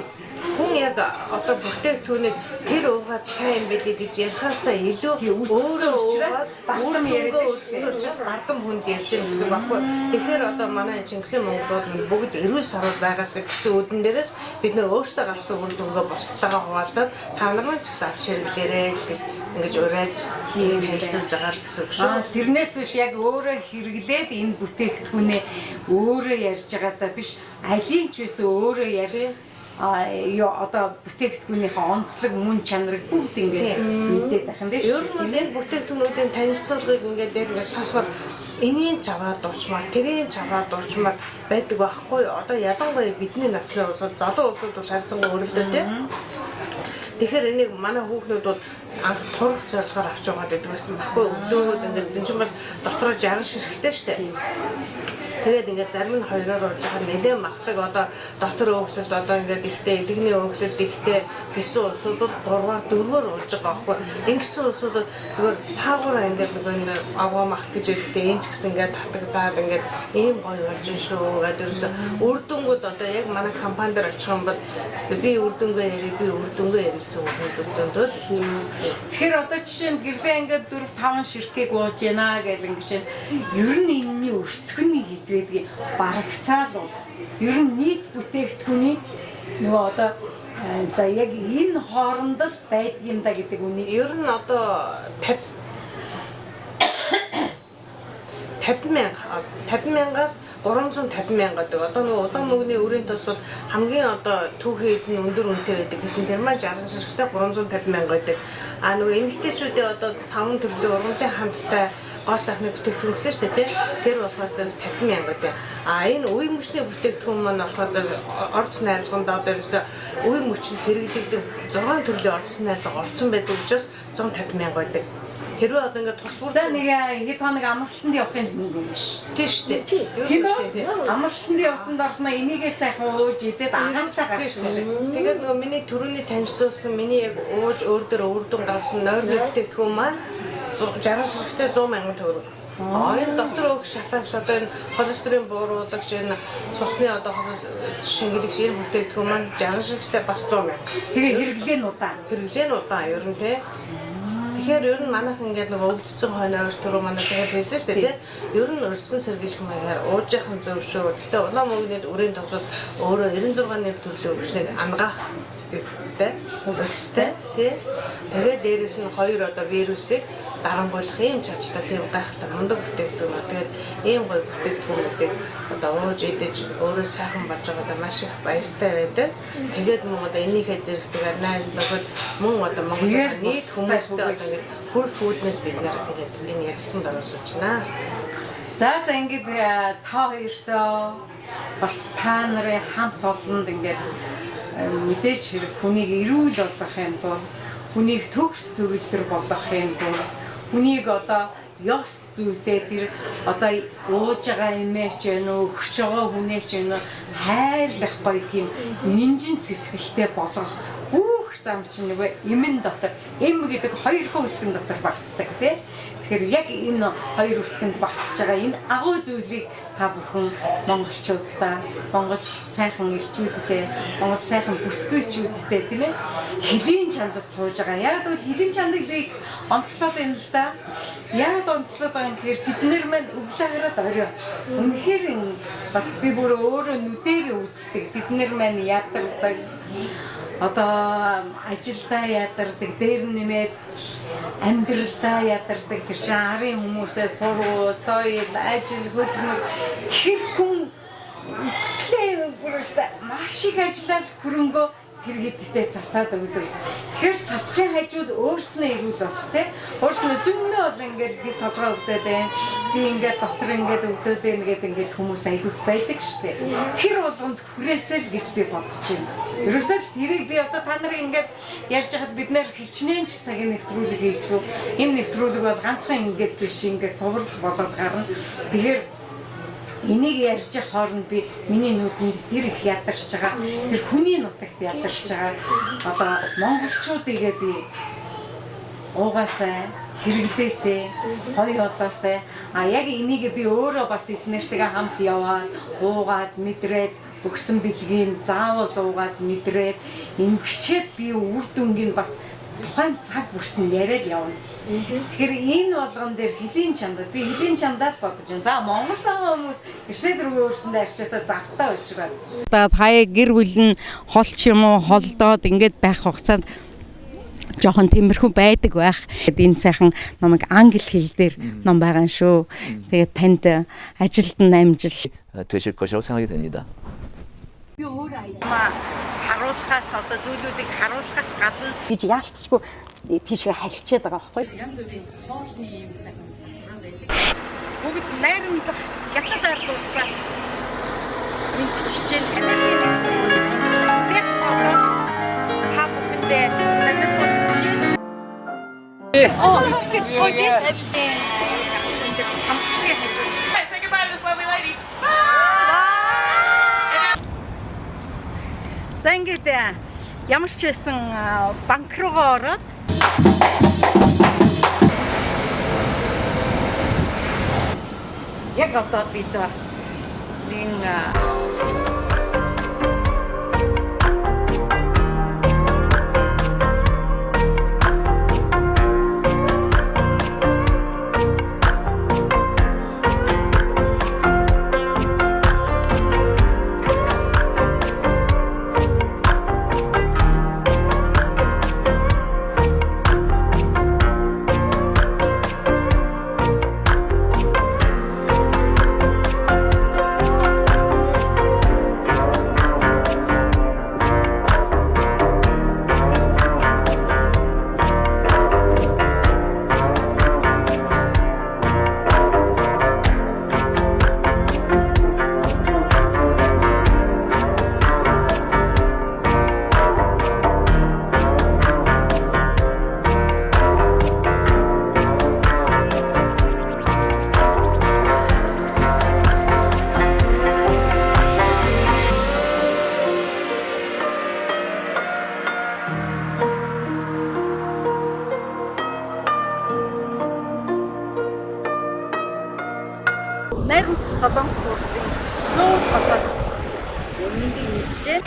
хүн яг одоо бүтээгдэхүүнийг тэр уугаад сайн юм билээ гэж ярихаасаа илүү өөрөө учраас бардам яриад байсан учраас бардам хүнд ярьж байгаа гэсэн баггүй. Тэгэхээр одоо манай Чингисийн Монголууд нь бүгд эрүүл сарууд байгаасаа гэсэн үүдэн дээрээс бид нэр өөрсдөө гарсан үр дүнгээ бусдтайгаа хуваалцаад та нар маань ч гэсэн авч хэрэглээрэй гэж ингэж уриалж танилцуулж байгаа гэсэн үг шүү. Тэрнээс биш яг өөрөө хэрэглээд энэ бүтээгдэхүүнээ өөрөө ярьж байгаадаа биш алийн ч байсан өөрөө ярих юу одоо бүтээгдэхүүнийхээ онцлог мөн чанарыг бүгд ингээд мэдээд байх юм биш. Ер нь бол энэ бүтээгдэхүүнүүдийн танилцуулгыг ингээд яг ингээд сонсохоор энийг чаваад дуучмаар, тэрийг чаваад дуучмаар байдаг байхгүй юу? Одоо ялангуяа бидний насны улсууд, залуу улсууд бол харьцангуй өрөлдөө тий. Тэгэхээр энийг манай хүүхнүүд бол анх турах зорилгоор авч байгаа гэдэг байсан байхгүй юу? Өглөөгөөд ингээд энэ чинь бас дотроо 60 ширхтэй штэ. Тэгээд ингээд зарим нь хоёроор ууж байгаа нэлээд маглаг одоо дотор өөхлөлт одоо ингээд ихтэй элэгний өөхлөлт ихтэй гэсэн улсуудад 3-аар 4-өөр ууж байгаа байхгүй. Ингэсэн улсуудад зүгээр цаагаараа ингээд нөгөө энэ авгаа мах гэж өгдөө энэ ч гэсэн ингээд татагдаад ингээд ийм гоё болж ин шүү гэдэг ерөөсө үр дүнгууд одоо яг манай компани дээр очих юм бол би үр дүнгээ ярив би үр дүнгээ ярив гэсэн үг зөндөө. Тэгэхээр одоо жишээ нь гэрлээ ингээд 4 5 ширхгийг ууж яана гэл ингээд ер нь энэний өртгөний хэдвэдгийг барагцаал бол ер нь нийт бүтээгдэхүүний нөгөө одоо за яг энэ хооронд л байдаг юм да гэдэг үнийг ер нь одоо 50 мянга 50 мянгаас 350 мянга гэдэг. Одоо нөгөө улаан мөгний өрийн тос бол хамгийн одоо түүхийн эд нь өндөр үнэтэй байдаг гэсэн тэр маань 60 ширхэгтэй 350 мянга гэдэг. А нөгөө эмэгтэйчүүдийн одоо 5 төрлийн ургамлын хамттай гоо сайхны бүтээгдэхүүн гэсэн шүү дээ, тэр болохоор зөв 50 мянга гэдэг. А энэ үе мөчний бүтээгдэхүүн маань болохоор зөв орц найрлаганд одоо ерөөсөө үе мөчөнд хэрэглэгдэх 6 төрлийн орц найрлага орцсон байдаг учраас 150 мянга байдаг. Хэрвээ одоо ингээд тус бүр За нэг хэд хоног амралтанд явах юм биш. Тийм шүү дээ. Тийм үү? Амралтанд явсан дорхно энийгээ сайхан ууж идээд агаартай гарсан шиг. Тэгээд нөгөө миний төрөний танилцуулсан миний яг ууж өөр дөр өвөрдөн гаргасан нойрны бүтээгдэхүүн маань 60 ширхэгтэй 100 мянган төгрөг. Энэ дотор өөх шатаагч одоо энэ холестерин бууруулагч энэ цусны одоо шингэлэгч энэ бүтээгдэхүүн маань 60 ширхэгтэй бас 100 мянга. Тэгээ хэрэглээ нь удаан. Хэрэглээ нь удаан ер нь тий. Тэгэхээр ер нь манайх ингээд нөгөө өвдсөн хойноо гэж түрүү манай захирал хэлсэн шүү дээ тий. Ер нь өрсөн сэргийлэх маягаар ууж яхан зөв шүү. Гэхдээ улаан мөгний үрийн тос бол өөрөө 96 нэр төрлийн өвчнийг ангаах гэдэг өвчтэй тий. Тэгээд дээрээс нь хоёр одоо вирусыг дарангуйлах ийм чадaltaй тийм гайхалтай мундаг бүтээгдэхүүн ба. Тэгээд ийм гоё бүтээгдэхүүнүүдийг одоо ууж идэж өөрөө сайхан болж байгаадаа маш их баяртай байдаг. Тэгээд мөн одоо энийхээ зэрэгцээр найз нөхөд мөн одоо Монголын нийт хүмүүстэй одоо ингээд хүрх үүднээс бид нар ингээд энэ ярьсан дөрвсөж байна. За за ингээд та хоёртоо бас та нарын хамт олонд ингээд мэдээж хэрэг хүнийг эрүүл болгохын тулд, хүнийг төгс төгөлдөр болгохын тулд, хүнийг одоо ёс зүйтэй тэр одоо ууж байгаа эмээч вэ нөө, өгч байгаа хүнээч вэ нөө хайрлах гоё тийм нинжин сэтгэлтэй болгох бүх зам чинь нөгөө эмэн дотор эм гэдэг хоёрхан үсгэн дотор багтдаг тий. Тэгэхээр яг энэ хоёр үсгэнд багтж байгаа энэ агуу зүйлийг та бүхэн монголчуудаа, монгол сайхан ирчүүдтэй, монгол сайхан бүсгүйчүүдтэй тийм ээ хөлийн чандад сууж байгаа. Яг гэвэл хөлийн чандыг би онцлоод байна л да. Яг онцлоод байгаа юм гэхээр тэд нэр маань өглөө хараад орой. Үнэхээр бас би бүр өөрөө нүдэрээ үздэг. Тэд нэр маань ядардаг. Одоо ажилдаа ядардаг, дээр нэмээд амьдралдаа ядардаг. Тэр чинь арын хүмүүсээ сургууль, соёл, ажил, хөдөлмөр тэр хүн хөтлөө бүрээс маш их ажиллаад хөрөнгөө тэр хэдтэй цацаад өгдөг. Тэгэхээр цацхын хажууд өөрснөө эрүүл болох тий. Өөрснөө зүүнээ бол ингээд би толгой өвдөд байна. Би ингээд дотор ингээд өвдөд байна гэдэг ингээд хүмүүс айгүйх байдаг штэ. Тэр болгонд хүрээсэй л гэж би бодож байна. Ерөөсөө л тэрийг би одоо та нарыг ингээд ярьж байхад бид нэр хичнээн ч цагийн нэвтрүүлэг хийчихв. Энэ нэвтрүүлэг бол ганцхан ингээд биш ингээд цуврал болоод гарна. Тэгэхээр энийг ярьж явах хооронд би миний нүдэнд тэр их ядарч байгаа. Тэр хүний нутагт ядарч байгаа. Одоо монголчуудыгээ би уугаасай, хэрэглээсэй, гоё болоосай. А яг энийг би өөрөө бас эднэртэйгээ хамт яваад, уугаад, мэдрээд өгсөн бэлгийн заавал уугаад, мэдрээд ингэчээд би үр дүнгийн бас тухайн цаг бүртэн яриад явна. Тэгэхээр энэ болгон дээр хөлийн чандаа би хөлийн чандаа л бодож байна. За Монгол байгаа хүмүүс гэршээ дөрвөө өөрсөндөө арчаатай завтай учраас. Одоо хаяа гэр бүл нь хол ч юм уу холдоод ингээд байх хугацаанд жоохон тиймэрхүү байдаг байх. Энэ сайхан номыг англи хэл дээр ном байгаа шүү. Тэгээд танд ажилд нь амжилт 되실 것이라고 생각이 됩니다. Би өөр аялмаа харуулхаас одоо зүйлүүдийг харуулхаас гадна гэж яалтчгүй тийшээ халчаад байгаа байхгүй. Янз бүрийн хоолны юм сайхан цаан байдаг. Бүгд найрамдах хятад ард улсаас мэдчилж байна. Америкийн нэгдсэн улс. Сиэтл хотоос та бүхэндээ сонирхол гэж байна. Энд цамхгийн хажууд. Say goodbye to this lovely lady. За ингээд ямар ч байсан банк руугаа ороод яг одоо бид бас нэгэн Найрамд Солонгос улсын Сөүл хотоос мэндийг мэдчээ.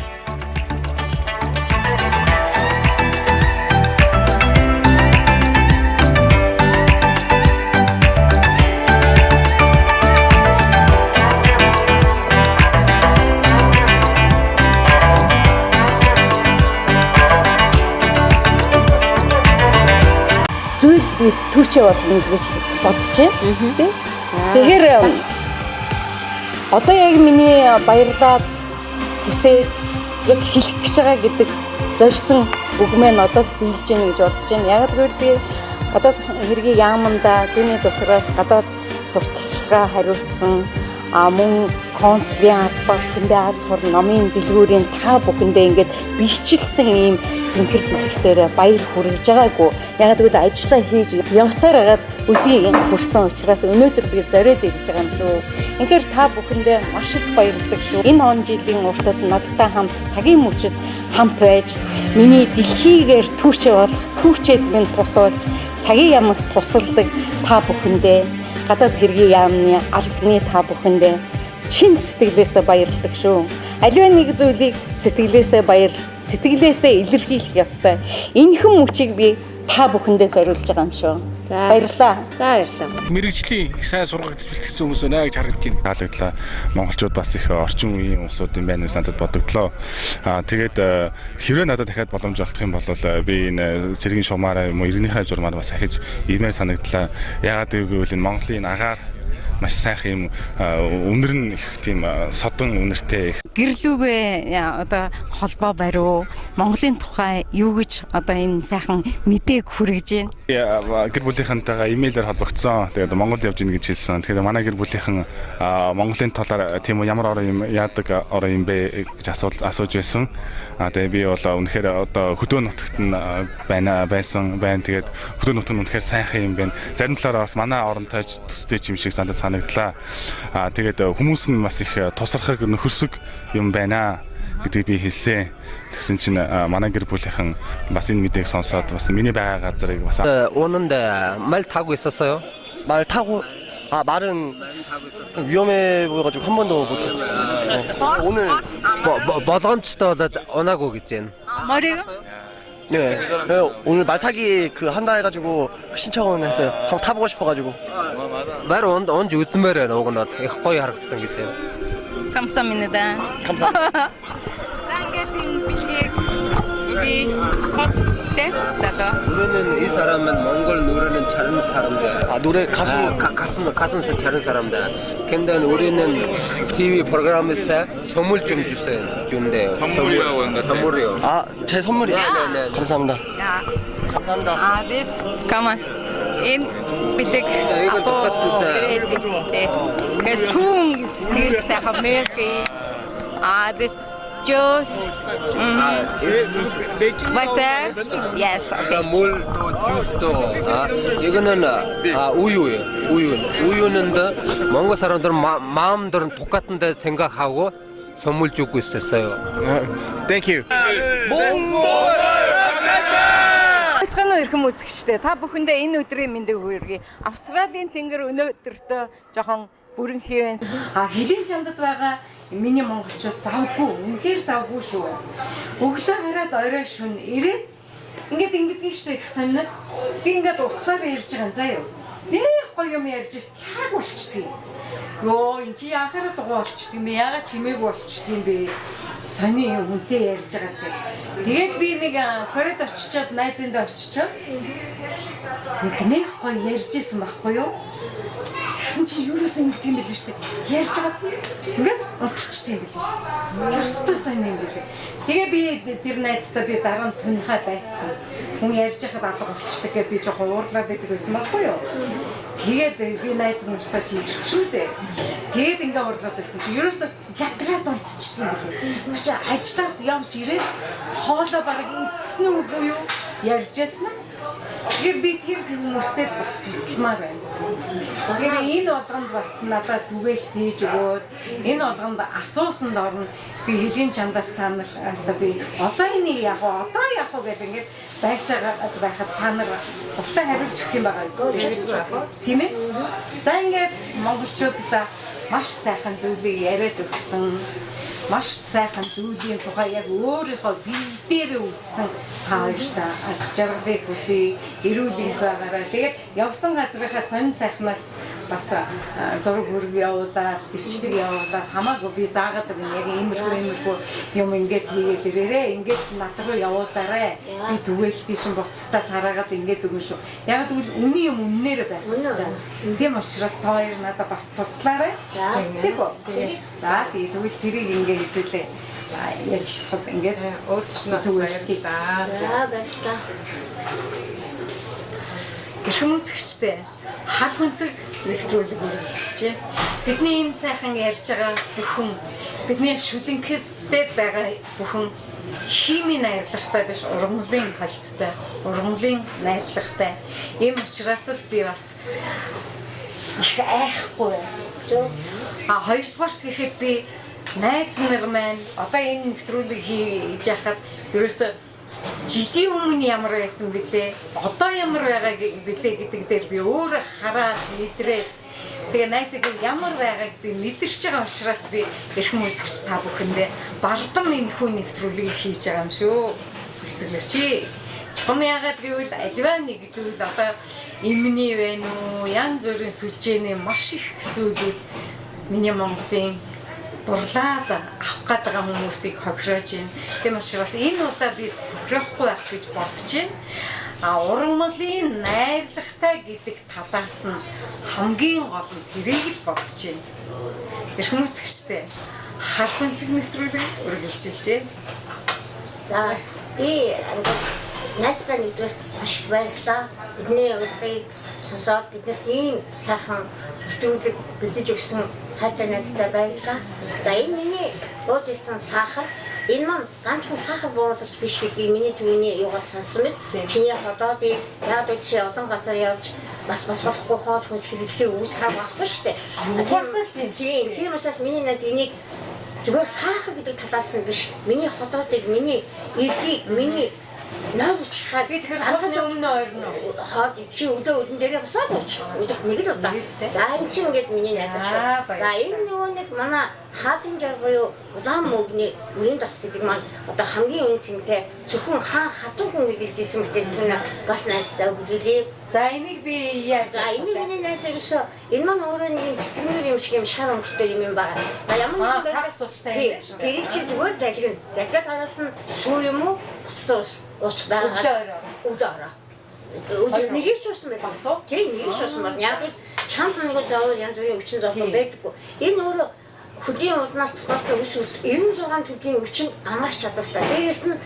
Зүйл би түүчээ болно гэж бодож байна. Тийм. Тэгэхээр одоо яг миний баярлаад хүсээд яг хэлэх гэж байгаа гэдэг зорьсон үг мэн одоо л биелж гэнэ гэж бодож байна. Яг гэвэл би гадаад хэргийн яаманда түүний дотроос гадаад сурталчилгаа хариуцсан мөн консулын албаа бүхэндээ Аз хурл номын дэлгүүрийн та бүхэндээ ингээд биелчилсэн ийм цэнхэр дэлгэцээрээ баяр хүргэж байгаагүй. Яг гэвэл ажиллаа хийж явсаар хагаад өдийг хүрсэн учраас өнөөдөр би зориод ирж байгаа юм шүү. Үнэхээр та бүхэндээ маш их баярлалаа шүү. Энэ он жилийн уртад надтай хамт цагийн мөчид хамт байж миний дэлхийгээр түүчээ болох түүчээд минь тусалж цагийн ямагт тусалдаг та бүхэндээ гадаад хэргийн яамны албаны та бүхэндээ чин сэтгэлээсээ баярлалаа шүү. Аливаа нэг зүйлийг сэтгэлээсээ баярлал, сэтгэлээсээ илэрхийлэх ёстой. Энэхэн мөчийг би та бүхэндээ зориулж байгаа юм шүү. Баярлалаа. За баярлалаа. Мэргэжлийн их сайн сургагдж бэлтгэсэн хүмүүс байна гэж харагдаж байна. Таалагдлаа. Монголчууд бас их орчин үеийн улсууд юм байна гэж надад бодогдлоо. Тэгээд хэрвээ надад дахиад боломж олдох юм бол би энэ цэргийн шумаараа юм уу иргэнийхээ журмаар бас ахиж ирмээр санагдлаа. Яагаад гэвэл энэ Монголын агаар маш сайхан юм үнэр нь их тийм содон үнэртэй. Гэрлүүгээ одоо холбоо бариу. Монголын тухай юу гэж одоо энэ сайхан мэдээг хүргэж байна? Гэр бүлийнхэнтэйгээ имэйлээр холбогдсон. Тэгээд Монгол явж ийн гэж хэлсэн. Тэгэхээр манай гэр бүлийнхэн Монголын талаар тийм үү ямар орон юм яадаг орон юм бэ гэж асууж байсан. Тэгээд би бол үнэхээр одоо хөдөө нутагт нь байна байсан байна. Тэгээд хөдөө нутаг нь үнэхээр сайхан юм байна. Зарим талаараа бас манай оронтой төстэй юм шиг надад санагдлаа. Тэгээд хүмүүс нь бас их тусархаг нөхөрсөг юм байна гэдгийг би хэлсэн. Тэгсэн чинь манай гэр бүлийнхэн бас энэ мэдээг сонсоод бас миний байгаа газрыг бас 오는데 말 타고 있었어요? 말 타고 말은 좀 위험해 보여가지고 한 번도 못 탔어요. 오늘 болгоомжтой болоод унаагүй гэж байна. Морийг 네, 오늘 말 타기 그 한다 해가지고 신청은 했어요. 한번 타보고 싶어가지고. Мар унж үзмээр байна уг нь их гоё харагдсан гэж байна. 감사합니다. 감사합니다. За ингээд энэ бэлгийг өгье. Тэ? За 노래는 이 사람은 몽골 노래는 잘하는 사람들. 아 노래 가수 가수 잘하는 사람들. 근데 우리는 TV 프로그램에서 선물 좀 주세요. 준대요. 선물이라고 한다. 선물이요. 아, 제 선물이요? 네, 네. 감사합니다. 야. 감사합니다. 아, this come on. Энэ бэлэг 이건 똑같은데. 네. 그 сүүн сэтгэл сайхан мэрки. 아, this juice. Water. Yes, okay. 물도 주스도 이거는 우유예요. 우유는데 몽골 사람들은 마음들은 똑같은데 생각하고 선물 주고 있었어요. Thank you. 몽골 Бацхан уу эрхэм үзэгчдээ та бүхэндээ энэ өдрийн мэндийг хүргэе. Австралийн тэнгэр өнөөдөртөө жоохон бүрэн хэвэн. Хэлийн чамдад байгаа миний монголчууд завгүй, үнэхээр завгүй шүү. Өглөө хараад орой шөнө ирээд ингээд ингэдэг шиг сонноос би ингээд утсаар ярьж байгаа юм заа юу. Нэх гоё юм ярьж таг болчдөг юм. Йоо эн чи яхаараа дугуй болчдөг юм бэ? Яагаад чимээгүй болчдөг юм бэ? Сони юм хүнтэй ярьж байгаа гэдэг. Тэгээд би нэг Корейд очичоод найзындаа очичоод нэг гоё ярьж исэн байхгүй юу? Тэгсэн чинь юуроос ингэдэг юм бэлээ шүү дээ. Ярьж байгаа ингээд унтчихдаг юм бэлээ. Ёстой сони юм бэлээ. Тэгээ би тэр найзтай би дараа нь түнхаа дайцсан. Хүн ярьж байхад алга болчихдаг гэдээ би жоохон уурлаад байдаг байсан байхгүй юу? Тэгээд би найз нартай шийдэх шүү дээ. Тэгээд ингээ уурлаад байсан чинь ерөөсөө ядраад унтчихдаг юм бэлээ. Тэгш ажлаас явж ирээд хоолоо бараг идсэн үгүй юу? Ярьж байсан. Тэгэхээр би тэр хүмүүстэй л бас тусламаар байна. Тэгэхээр энэ болгонд бас надад түгээл хийж өгөөд энэ болгонд асуусан дорно би хэлийн чамдаас та нараас би одоо энийг яг уу одоо яг уу гэх ингээд байцаагаад байхад та нар уртаа хариулж өгөх юм байгаа үстэй. Тийм ээ? За ингээд монголчуудаа Маш сайхан зүйлийг яриад өгсөн. Маш сайхан зүйлийн тухай яг өөрийнхөө бие дээрээ үзсэн та хоёртаа аз жаргалыг хүсье. Эрүүл энх байгаарай. Тэгээд явсан газрынхаа сонин сайхнаас бас зураг хөрөг явуулаад, бичлэг явуулаад хамаагүй би заагаад өгнө. Яг иймэрхүү юм ингээд хийгээд ирээрээ, ингээд над руу явуулаарай. Би түгээлтийн чинь бусдад хараагаад ингээд өгнө шүү. Яг тэгвэл үнэн юм үннээр байх хэрэгтэй. Тийм учраас та хоёр надад бас туслаарай. Тэг үү? За тэгвэл тэрийг ингээд хэдүүлээ. Ярилцахад ингээд өөрчлөнө баярлалаа. За баярлалаа. Эрхэм үзэгчдээ, хар хүнцэг нэвтрүүлэг үргэлжлэжээ. Бидний энэ сайхан ярьж байгаа бүхэн, бидний шүлэнхэдтэй байгаа бүхэн химийн найрлагатай биш, ургамлын холцтой, ургамлын найрлагатай. Ийм учраас л би бас их айхгүй байна. А хоёрдугаарт гэхэд би найз нар маань одоо энэ нэвтрүүлэг хийж яхад ерөөсөө жилийн өмнө ямар байсан бэлээ, одоо ямар байгаа бэлээ гэдэг дээр би өөрөө хараад мэдрээд тэгээ найзыг ямар байгааг би мэдэрч байгаа учраас би эрхэм үзэгч та бүхэндээ бардам энэхүү нэвтрүүлгийг хийж байгаа юм шүү. Хүсэлнэ чи. Чухам яагаад гэвэл аливаа нэг зүйл одоо эмний байна уу, янз бүрийн сүлжээний маш их зүйлүүд миний Монголын дурлаад авах гээд байгаа хүмүүсийг хохироож байна. Тийм учраас энэ удаа би хохирохгүй байх гэж бодож байна. А ургамлын найрлагатай гэдэг талаас нь хамгийн гол нь тэрийг л бодож байна. Эрхэм үзэгчдээ, хар хүнцэг нэвтрүүлэг үргэлжилжээ. За би найзтай нэгдүгээр маш их баярлалаа. Бидний урилгыг сонсоод биднэрт ийм сайхан нэвтрүүлэг бэлдэж өгсөн хайртай найзтай баярлалаа. За энэ миний ууж ирсэн сахар, энэ маань ганцхан сахар бууруулагч биш гэдгийг миний түүний юугаас сонссон биз. Чиний ходоодыг яг л чи олон газар явж бас болохгүй хоол хүнс хэрэглэхийг үс хав байхгүй шүү дээ. Тийм тийм учраас миний найз энийг зүгээр сахар гэдэг талаас нь биш. Миний ходоодыг, миний эргийг, миний нойрч хаа би тэгэхээр хоолны өмнө ойрно. Хоод чи өдөө өдөн дээрээ босоод очих. Өдөрт нэг л удаа. За энэ чинь ингээд миний найз шүү. За энэ нөгөө нэг манай хаадын жар буюу улаан мөгний үрийн тос гэдэг маань одоо хамгийн үн цэнтэй зөвхөн хаан хатан хүн гэж хэлсэн бүтээгдэхүүн бас найзтай өгүүлээ. За энийг би яаж За энийг миний найз ерөөсөө энэ маань өөрөө нэг юм цэцгэнэр юм шиг юм шар өнгөтэй юм байна. За ямар нэгэн байдлаар султай юм байна. Тэрийг чи зүгээр залгина. Залгаад араас нь сүү юм уу? Утсан ус ууч байгаа. Өглөө орой. Өдөр нэгийг ч уусан байх. Тийм нэгийг ч уусан байна. Яг л чамд нэг зовоо янз бүрийн өвчин зовлон байдаггүй. Энэ өөрөө хөдийн улмаас тохиолдсон өс өрт 96 төрлийн өвчин амарч чадвартай. Дээрээс нь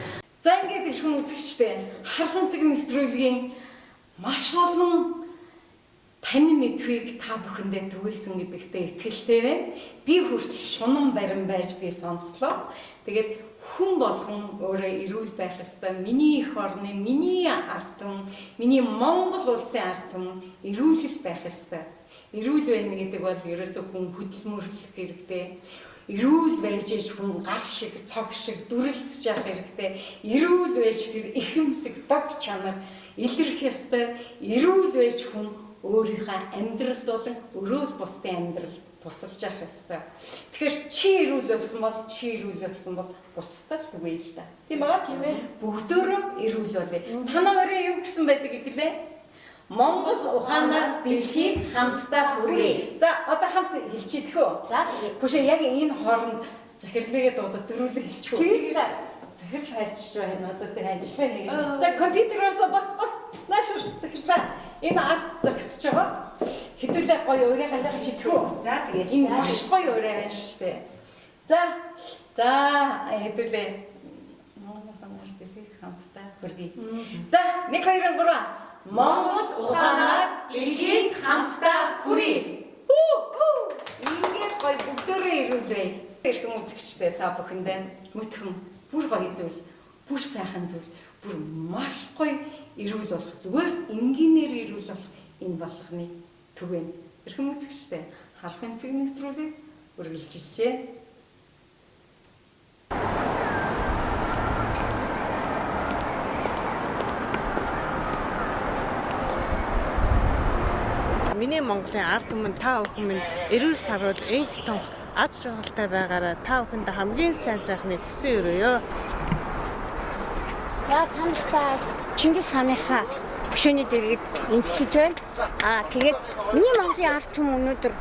за ингээд эрхэм үзэгчдээ, хархан цэг нэвтрүүлгийн маш олон тань мэдхүйг та бүхэндээ түгээсэн гэдэгтээ итгэлтэй байна. Би хүртэл шунан барин байж би сонслоо. Тэгээд хүн болгон өөрөө эрүүл байх ёстой. Миний эх орны, миний ард түмэн, миний Монгол улсын ард түмэн эрүүл байх ёстой. Эрүүл байна гэдэг бол ерөөсөө хүн хөдөлмөрлөх хэрэгтэй. Эрүүл байж иж хүн гал шиг, цог шиг дүрэлзэж явах хэрэгтэй. Эрүүл байж тэр ихэмсэг дог чанар илэрх ёстой. Эрүүл байж хүн өөрийнхөө амьдралд болон өрөөл бусдын амьдралд тусалж явах ёстой. Тэгэхээр чи эрүүл болсон бол чи эрүүл болсон бол бусдад түгээе л та. Тийм аа? Тийм ээ. Бүгдөө эрүүл болъё. Танаа өрөө юу гэсэн байдаг гэдэг лээ? Монгол ухаанаар дэлхийг хамтдаа хүргэе. За одоо хамт хэлчихэх үү? За. Хүшээ яг энэ хооронд захирлыгээ дуудаад дөрүүлэг хэлчих үү? Захирал хайчиж байна. Одоо тэр ажиллаа нэг. За компьютероос бас бас наашир захирлаа. Энэ ард зогсож байгаа. Хэдүүлээ гоё өөрийнхөө хэлчих үү? За тэгээд энэ маш гоё өрөө байна шүү дээ. За за хэдүүлээ Монгол ухаанаар дэлхийг хамтдаа хүргэе. За 1 2 3 Монгол ухаанаар дэлхийг хамтдаа хүргэе. Ингээд гоё бүгдээрээ ирүүлээ. Эрхэм үзэгчдээ та бүхэндээ мөтгөн бүр гоё зүйл, бүр сайхан зүйл, бүр маш гоё эрүүл болох. Зүгээр энгийнээр эрүүл болох энэ болгоны түгээн. Эрхэм үзэгчдээ харахын цэг нэвтрүүлгийг үргэлжилжээ. Миний Монголын ард түмэн та бүхэн минь эрүүл саруул энх тунх аз жаргалтай байгаарай. Та бүхэнд хамгийн сайн сайхныг хүсэн өрөөё. За та нартай Чингис хааныхаа хөшөөний дэргэд эндчилж байна. Аа тэгээд миний Монголын ард түмэн өнөөдөр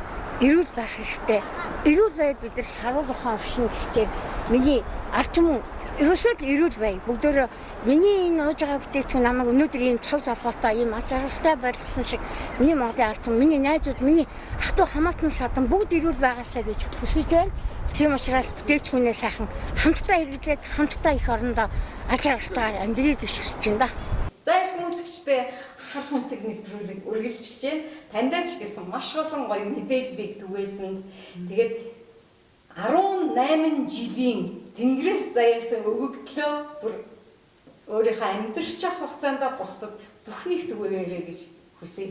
эрүүл байх хэрэгтэй. Эрүүл байд бид нар саруул ухаан өвшин гэхчээр миний ард түмэн ерөөсөө л эрүүл бай. Бүгдөө миний энэ ууж байгаа бүтээгдэхүүн намайг өнөөдөр ийм цог залгууртай, ийм аз жаргалтай байлгасан шиг миний Монголын ард түмэн, миний найзууд, миний ах トゥ хамаатан садан бүгд эрүүл байгаасаа гэж хүсэж байна. Тийм учраас бүтээгдэхүүнээ сайхан хамтдаа хэрэглээд хамтдаа их орондоо аз жаргалтайгаар амьдрий гэж хүсэж байна да. За их хүмүүсчтэй хар хүнцэг нэвтрүүлэг үргэлжилж байна. Таньдаа ч гэсэн маш олон гоё мэдээллийг түгээсэн. Тэгээд 18 жилийн тэнгэрээс заяасан өгөгдлөө бүр өөрийнхөө амьдрч явах хугацаанд бусдад бүхнийг түгээгээрэй гэж хүсье.